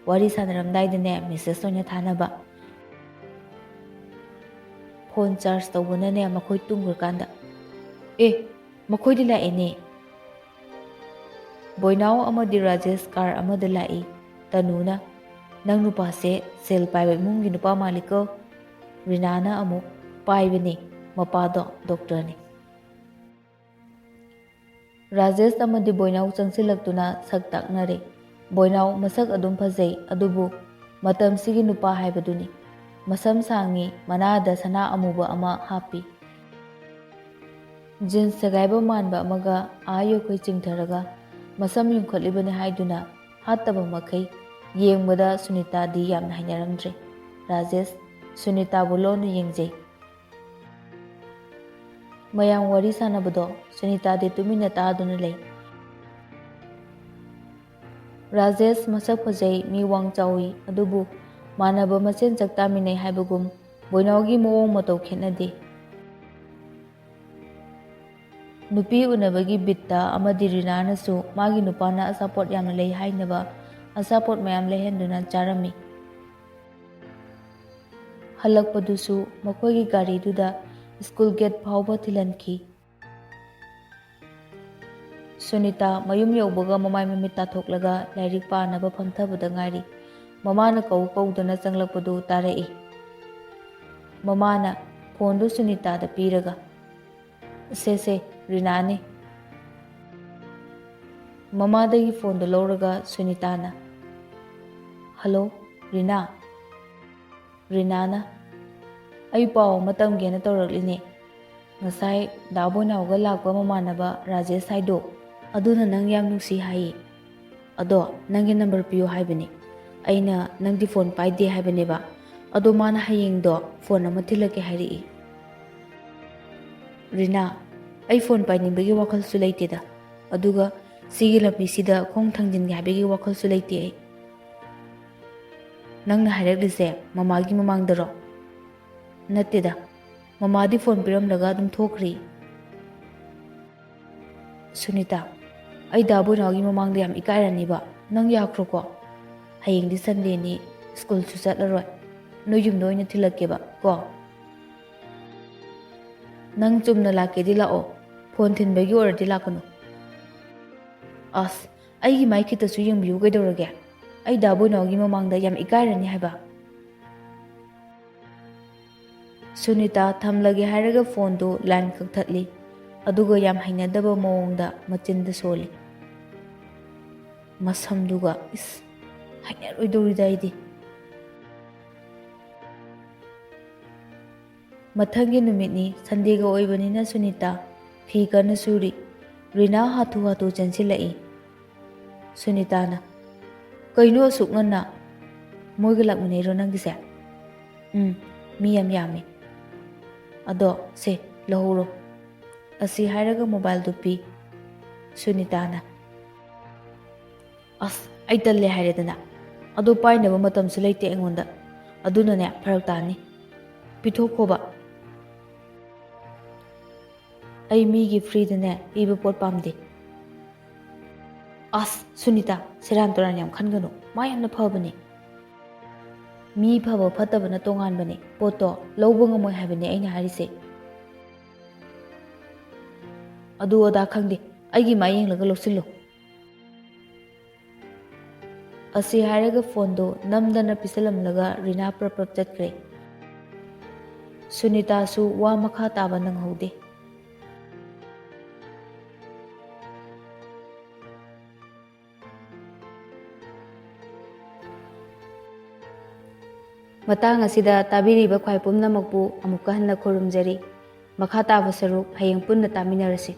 ꯋꯥꯔꯤ ꯁꯥꯟꯅꯔꯝꯗꯥꯏꯗꯅꯦ ꯃꯦꯁꯦꯖ ꯑꯣꯏꯅ ꯊꯥꯅꯕ꯫ ꯐꯣꯟ ꯆꯥꯔꯖ ꯇꯧꯕꯅꯅꯦ ꯃꯈꯣꯏ ꯇꯨꯝꯈ꯭ꯔꯀꯥꯟꯗ꯫ "ꯑꯦ, ꯃꯈꯣꯏꯗꯤ ꯂꯥꯛꯑꯦꯅꯦ꯫" ꯕꯣꯏꯅꯥꯎ ꯑꯃꯗꯤ ꯔꯥꯖꯦꯁ ꯀꯥꯔ ꯑꯃꯗ ꯂꯥꯛꯏ꯫ ꯇꯅꯨꯅ, "ꯅꯪ ꯅꯨꯄꯥꯁꯦ ꯁꯦꯜ ꯄꯥꯏꯕ ꯏꯃꯨꯡꯒꯤ ꯅꯨꯄꯥ ꯃꯥꯜꯂꯤꯀꯣ꯫" ꯔꯤꯅꯥꯅ ꯑꯃꯨꯛ, "ꯄꯥꯏꯕꯅꯦ, ꯃꯄꯥꯗꯣ ꯗꯣꯛꯇꯔꯅꯦ꯫" ꯔꯥꯖꯦꯁ ꯑꯃꯗꯤ ꯕꯣꯏꯅꯥꯎ ꯆꯪꯁꯤꯜꯂꯛꯇꯨꯅ ꯁꯛ ꯇꯥꯛꯅꯔꯦ꯫ ꯕꯣꯏꯅꯥꯎ ꯃꯁꯛ ꯑꯗꯨꯝ ꯐꯖꯩ, ꯑꯗꯨꯕꯨ ꯃꯇꯝꯁꯤꯒꯤ ꯅꯨꯄꯥ ꯍꯥꯏꯕꯗꯨꯅꯤ꯫ ꯃꯁꯝ ꯁꯥꯡꯉꯤ, ꯃꯅꯥꯗ ꯁꯅꯥ ꯑꯃꯨꯕ ꯑꯃ ꯍꯥꯞꯄꯤ꯫ ꯖꯤꯟꯁ ꯁꯦꯒꯥꯏꯕ ꯃꯥꯟꯕ ꯑꯃꯒ ꯑꯥ ꯌꯧꯈꯩ ꯆꯤꯡꯊꯔꯒ ꯃꯁꯝ ꯌꯨꯡꯈꯠꯂꯤꯕꯅꯤ ꯍꯥꯏꯗꯨꯅ ꯍꯥꯠꯇꯕ ꯃꯈꯩ ꯌꯦꯡꯕꯗ ꯁꯨꯅꯤꯇꯥꯗꯤ ꯌꯥꯝꯅ ꯍꯩꯅꯔꯝꯗ꯭ꯔꯦ꯫ ꯔꯥꯖꯦꯁ ꯁꯨꯅꯤꯇꯥꯕꯨ ꯂꯣꯟꯅ ꯌꯦꯡꯖꯩ꯫ ꯃꯌꯥꯝ ꯋꯥꯔꯤ ꯁꯥꯟꯅꯕꯗꯣ ꯁꯨꯅꯤꯇꯥꯗꯤ ꯇꯨꯃꯤꯟꯅ ꯇꯥꯗꯨꯅ ꯂꯩ꯫ ꯔꯥꯖꯦꯁ ꯃꯁꯛ ꯐꯖꯩ, ꯃꯤ ꯋꯥꯡ ꯆꯥꯎꯏ, ꯑꯗꯨꯕꯨ ꯃꯥꯟꯅꯕ ꯃꯁꯦꯟ ꯆꯥꯛ ꯆꯥꯃꯤꯟꯅꯩ ꯍꯥꯏꯕꯒꯨꯝ ꯕꯣꯏꯅꯥꯎꯒꯤ ꯃꯑꯣꯡ ꯃꯇꯧ ꯈꯦꯠꯅꯗꯦ꯫ ꯅꯨꯄꯤ ꯎꯅꯕꯒꯤ ꯕꯤꯠꯇ ꯑꯃꯗꯤ ꯔꯤꯅꯥꯅꯁꯨ ꯃꯥꯒꯤ ꯅꯨꯄꯥꯅ ꯑꯆꯥꯄꯣꯠ ꯌꯥꯝꯅ ꯂꯩ ꯍꯥꯏꯅꯕ ꯑꯆꯥꯄꯣꯠ ꯃꯌꯥꯝ ꯂꯩꯍꯟꯗꯨꯅ ꯆꯥꯔꯝꯃꯤ꯫ ꯍꯜꯂꯛꯄꯗꯨꯁꯨ ꯃꯈꯣꯏꯒꯤ ꯒꯥꯔꯤꯗꯨꯗ ꯁ꯭ꯀꯨꯜ ꯒꯦꯠ ꯐꯥꯎꯕ ꯊꯤꯜꯍꯟꯈꯤ꯫ ꯁꯨꯅꯤꯇꯥ ꯃꯌꯨꯝ ꯌꯧꯕꯒ ꯃꯃꯥꯏ ꯃꯃꯤꯠ ꯇꯥꯊꯣꯛꯂꯒ ꯂꯥꯏꯔꯤꯛ ꯄꯥꯅꯕ ꯐꯝꯊꯕꯗ ꯉꯥꯏꯔꯤ꯫ ꯃꯃꯥꯅ ꯀꯧ ꯀꯧꯗꯨꯅ ꯆꯪꯂꯛꯄꯗꯨ ꯇꯥꯔꯛꯏ꯫ ꯃꯃꯥꯅ ꯐꯣꯟꯗꯨ ꯁꯨꯅꯤꯇꯥꯗ ꯄꯤꯔꯒ, "ꯁꯦ, ꯁꯦ, ꯔꯤꯅꯥꯅꯤ꯫" ꯃꯃꯥꯗꯒꯤ ꯐꯣꯟꯗꯨ ꯂꯧꯔꯒ ꯁꯨꯅꯤꯇꯥꯅ, "ꯍꯜꯂꯣ, ꯔꯤꯅꯥ?" ꯔꯤꯅꯥꯅ, "ꯑꯩ ꯄꯥꯎ ꯑꯃ ꯇꯝꯒꯦꯅ ꯇꯧꯔꯛꯂꯤꯅꯦ꯫ ꯉꯁꯥꯏ ꯗꯥ ꯕꯣꯏꯅꯥꯎꯒ ꯂꯥꯛꯄ ꯃꯃꯥꯟꯅꯕ ꯔꯥꯖꯦꯁ ꯍꯥꯏꯗꯣ, ꯑꯗꯨꯅ ꯅꯪ ꯌꯥꯝ ꯅꯨꯡꯁꯤ ꯍꯥꯏꯌꯦ꯫ ꯑꯗꯣ ꯅꯪꯒꯤ ꯅꯝꯕꯔ ꯄꯤꯌꯨ ꯍꯥꯏꯕꯅꯤ꯫ ꯑꯩꯅ ꯅꯪꯗꯤ ꯐꯣꯟ ꯄꯥꯏꯗꯦ ꯍꯥꯏꯕꯅꯦꯕ꯫ ꯑꯗꯣ ꯃꯥꯅ ꯍꯌꯦꯡꯗꯣ ꯐꯣꯟ ꯑꯃ ꯊꯤꯜꯂꯛꯀꯦ ꯍꯥꯏꯔꯛꯏ꯫" "ꯔꯤꯅꯥ, ꯑꯩ ꯐꯣꯟ ꯄꯥꯏꯅꯤꯡꯕꯒꯤ ꯋꯥꯈꯜꯁꯨ ꯂꯩꯇꯦꯗ꯫ ꯑꯗꯨꯒ ꯁꯤꯒꯤ ꯂꯝꯕꯤꯁꯤꯗ ꯈꯣꯡ ꯊꯥꯡꯖꯤꯟꯒꯦ ꯍꯥꯏꯕꯒꯤ ꯋꯥꯈꯜꯁꯨ ꯂꯩꯇꯦ ꯑꯩ꯫" "ꯅꯪꯅ ꯍꯥꯏꯔꯛꯂꯤꯁꯦ ꯃꯃꯥꯒꯤ ꯃꯃꯥꯡꯗꯔꯣ?" "ꯅꯠꯇꯦꯗ, ꯃꯃꯥꯗꯤ ꯐꯣꯟ ꯄꯤꯔꯝꯂꯒ ꯑꯗꯨꯝ ꯊꯣꯛꯈ꯭ꯔꯦ꯫" "ꯁꯨꯅꯤꯇꯥ, ꯑꯩ ꯗꯥ ꯕꯣꯏꯅꯥꯎꯒꯤ ꯃꯃꯥꯡꯗ ꯌꯥꯝ ꯏꯀꯥꯏꯔꯅꯤꯕ꯫ ꯅꯪ ꯌꯥꯈ꯭ꯔꯣꯀꯣ? ꯍꯌꯦꯡꯗꯤ ꯁꯟꯗꯦꯅꯤ, ꯁ꯭ꯀꯨꯜꯁꯨ ꯆꯠꯂꯔꯣꯏ꯫ ꯅꯣꯏ ꯌꯨꯝꯗ ꯑꯣꯏꯅ ꯊꯤꯜꯂꯛꯀꯦꯕ ꯀꯣ꯫ ꯅꯪ ꯆꯨꯝꯅ ꯂꯥꯛꯀꯦꯗꯤ ꯂꯥꯛꯑꯣ, ꯐꯣꯟ ꯊꯤꯟꯕꯒꯤ ꯑꯣꯏꯔꯗꯤ ꯂꯥꯛꯀꯅꯨ꯫" "ꯑꯁ, ꯑꯩꯒꯤ ꯃꯥꯏ ꯈꯤꯇꯁꯨ ꯌꯦꯡꯕꯤꯌꯨ ꯀꯩꯗꯧꯔꯒꯦ? ꯑꯩ ꯗꯥ ꯕꯣꯏꯅꯥꯎꯒꯤ ꯃꯃꯥꯡꯗ ꯌꯥꯝ ꯏꯀꯥꯏꯔꯅꯤ ꯍꯥꯏꯕ꯫" ꯁꯨꯅꯤꯇꯥ ꯊꯝꯂꯒꯦ ꯍꯥꯏꯔꯒ ꯐꯣꯟꯗꯨ ꯂꯥꯏꯟ ꯀꯛꯊꯠꯂꯤ꯫ ꯑꯗꯨꯒ ꯌꯥꯝ ꯍꯩꯅꯗꯕ ꯃꯑꯣꯡꯗ ꯃꯆꯤꯟꯗ ꯁꯣꯜꯂꯤ꯫ ꯃꯁꯝꯗꯨꯒ, ꯏꯁ, ꯍꯩꯅꯔꯣꯏꯗꯧꯔꯤꯗ ꯑꯩꯗꯤ꯫ ꯃꯊꯪꯒꯤ ꯅꯨꯃꯤꯠꯅꯤ, ꯁꯟꯗꯦꯒ ꯑꯣꯏꯕꯅꯤꯅ ꯁꯨꯅꯤꯇꯥ ꯐꯤ ꯀꯟꯅ ꯁꯨꯔꯤ꯫ ꯔꯤꯅꯥ ꯍꯥꯊꯨ ꯍꯥꯊꯨ ꯆꯦꯟꯁꯤꯜꯂꯛꯏ꯫ ꯁꯨꯅꯤꯇꯥꯅ, "ꯀꯩꯅꯣ ꯑꯁꯨꯛ ꯉꯟꯅ? ꯃꯣꯏꯒ ꯂꯥꯛꯃꯤꯟꯅꯩꯔꯣ ꯅꯪꯒꯤꯁꯦ?" "ꯎꯝ, ꯃꯤ ꯌꯥꯝ ꯌꯥꯝꯃꯤ꯫ ꯑꯗꯣ ꯁꯦ, ꯂꯧꯍꯧꯔꯣ꯫" ꯑꯁꯤ ꯍꯥꯏꯔꯒ ꯃꯣꯕꯥꯏꯜꯗꯨ ꯄꯤ꯫ ꯁꯨꯅꯤꯇꯥꯅ, "ꯑꯁ, ꯑꯩ ꯇꯜꯂꯦ ꯍꯥꯏꯔꯦꯗꯅ꯫ ꯑꯗꯣ ꯄꯥꯏꯅꯕ ꯃꯇꯝꯁꯨ ꯂꯩꯇꯦ ꯑꯩꯉꯣꯟꯗ꯫ ꯑꯗꯨꯅꯅꯦ, ꯐꯔꯛ ꯇꯥꯅꯤ꯫ ꯄꯤꯊꯣꯛꯈꯣꯕ꯫ ꯑꯩ ꯃꯤꯒꯤ ꯐ꯭ꯔꯤꯗꯅꯦ ꯄꯤꯕ ꯄꯣꯠ ꯄꯥꯝꯗꯦ꯫" "ꯑꯁ, ꯁꯨꯅꯤꯇꯥ, ꯁꯦꯔꯥꯟ ꯇꯨꯔꯥꯟ ꯌꯥꯝ ꯈꯟꯒꯅꯨ꯫ ꯃꯥ ꯌꯥꯝꯅ ꯐꯕꯅꯦ꯫" ꯃꯤ ꯐꯕ ꯐꯠꯇꯕꯅ ꯇꯣꯉꯥꯟꯕꯅꯦ꯫ ꯄꯣꯠꯇꯣ ꯂꯧꯕ ꯉꯝꯃꯣꯏ ꯍꯥꯏꯕꯅꯦ ꯑꯩꯅ ꯍꯥꯏꯔꯤꯁꯦ꯫ ꯑꯗꯨ ꯑꯗꯥ ꯈꯪꯗꯦ, ꯑꯩꯒꯤ ꯃꯥꯏ ꯌꯦꯡꯂꯒ ꯂꯧꯁꯤꯜꯂꯨ꯫ ꯑꯁꯤ ꯍꯥꯏꯔꯒ ꯐꯣꯟꯗꯣ ꯅꯝꯗꯅ ꯄꯤꯁꯜꯂꯝꯂꯒ ꯔꯤꯅꯥ ꯄ꯭ꯔꯞ ꯄ꯭ꯔꯞ ꯆꯠꯈ꯭ꯔꯦ꯫ ꯁꯨꯅꯤꯇꯥꯁꯨ ꯋꯥ ꯃꯈꯥ ꯇꯥꯕ ꯅꯪꯍꯧꯗꯦ꯫ ꯃꯇꯥꯡ ꯑꯁꯤꯗ ꯇꯥꯕꯤꯔꯤꯕ ꯈ꯭ꯋꯥꯏ ꯄꯨꯝꯅꯃꯛꯄꯨ ꯑꯃꯨꯛꯀ ꯍꯟꯅ ꯈꯨꯔꯨꯝꯖꯔꯤ꯫ ꯃꯈꯥ ꯇꯥꯕ ꯁꯔꯨꯛ ꯍꯌꯦꯡ ꯄꯨꯟꯅ ꯇꯥꯃꯤꯟꯅꯔꯁꯤ꯫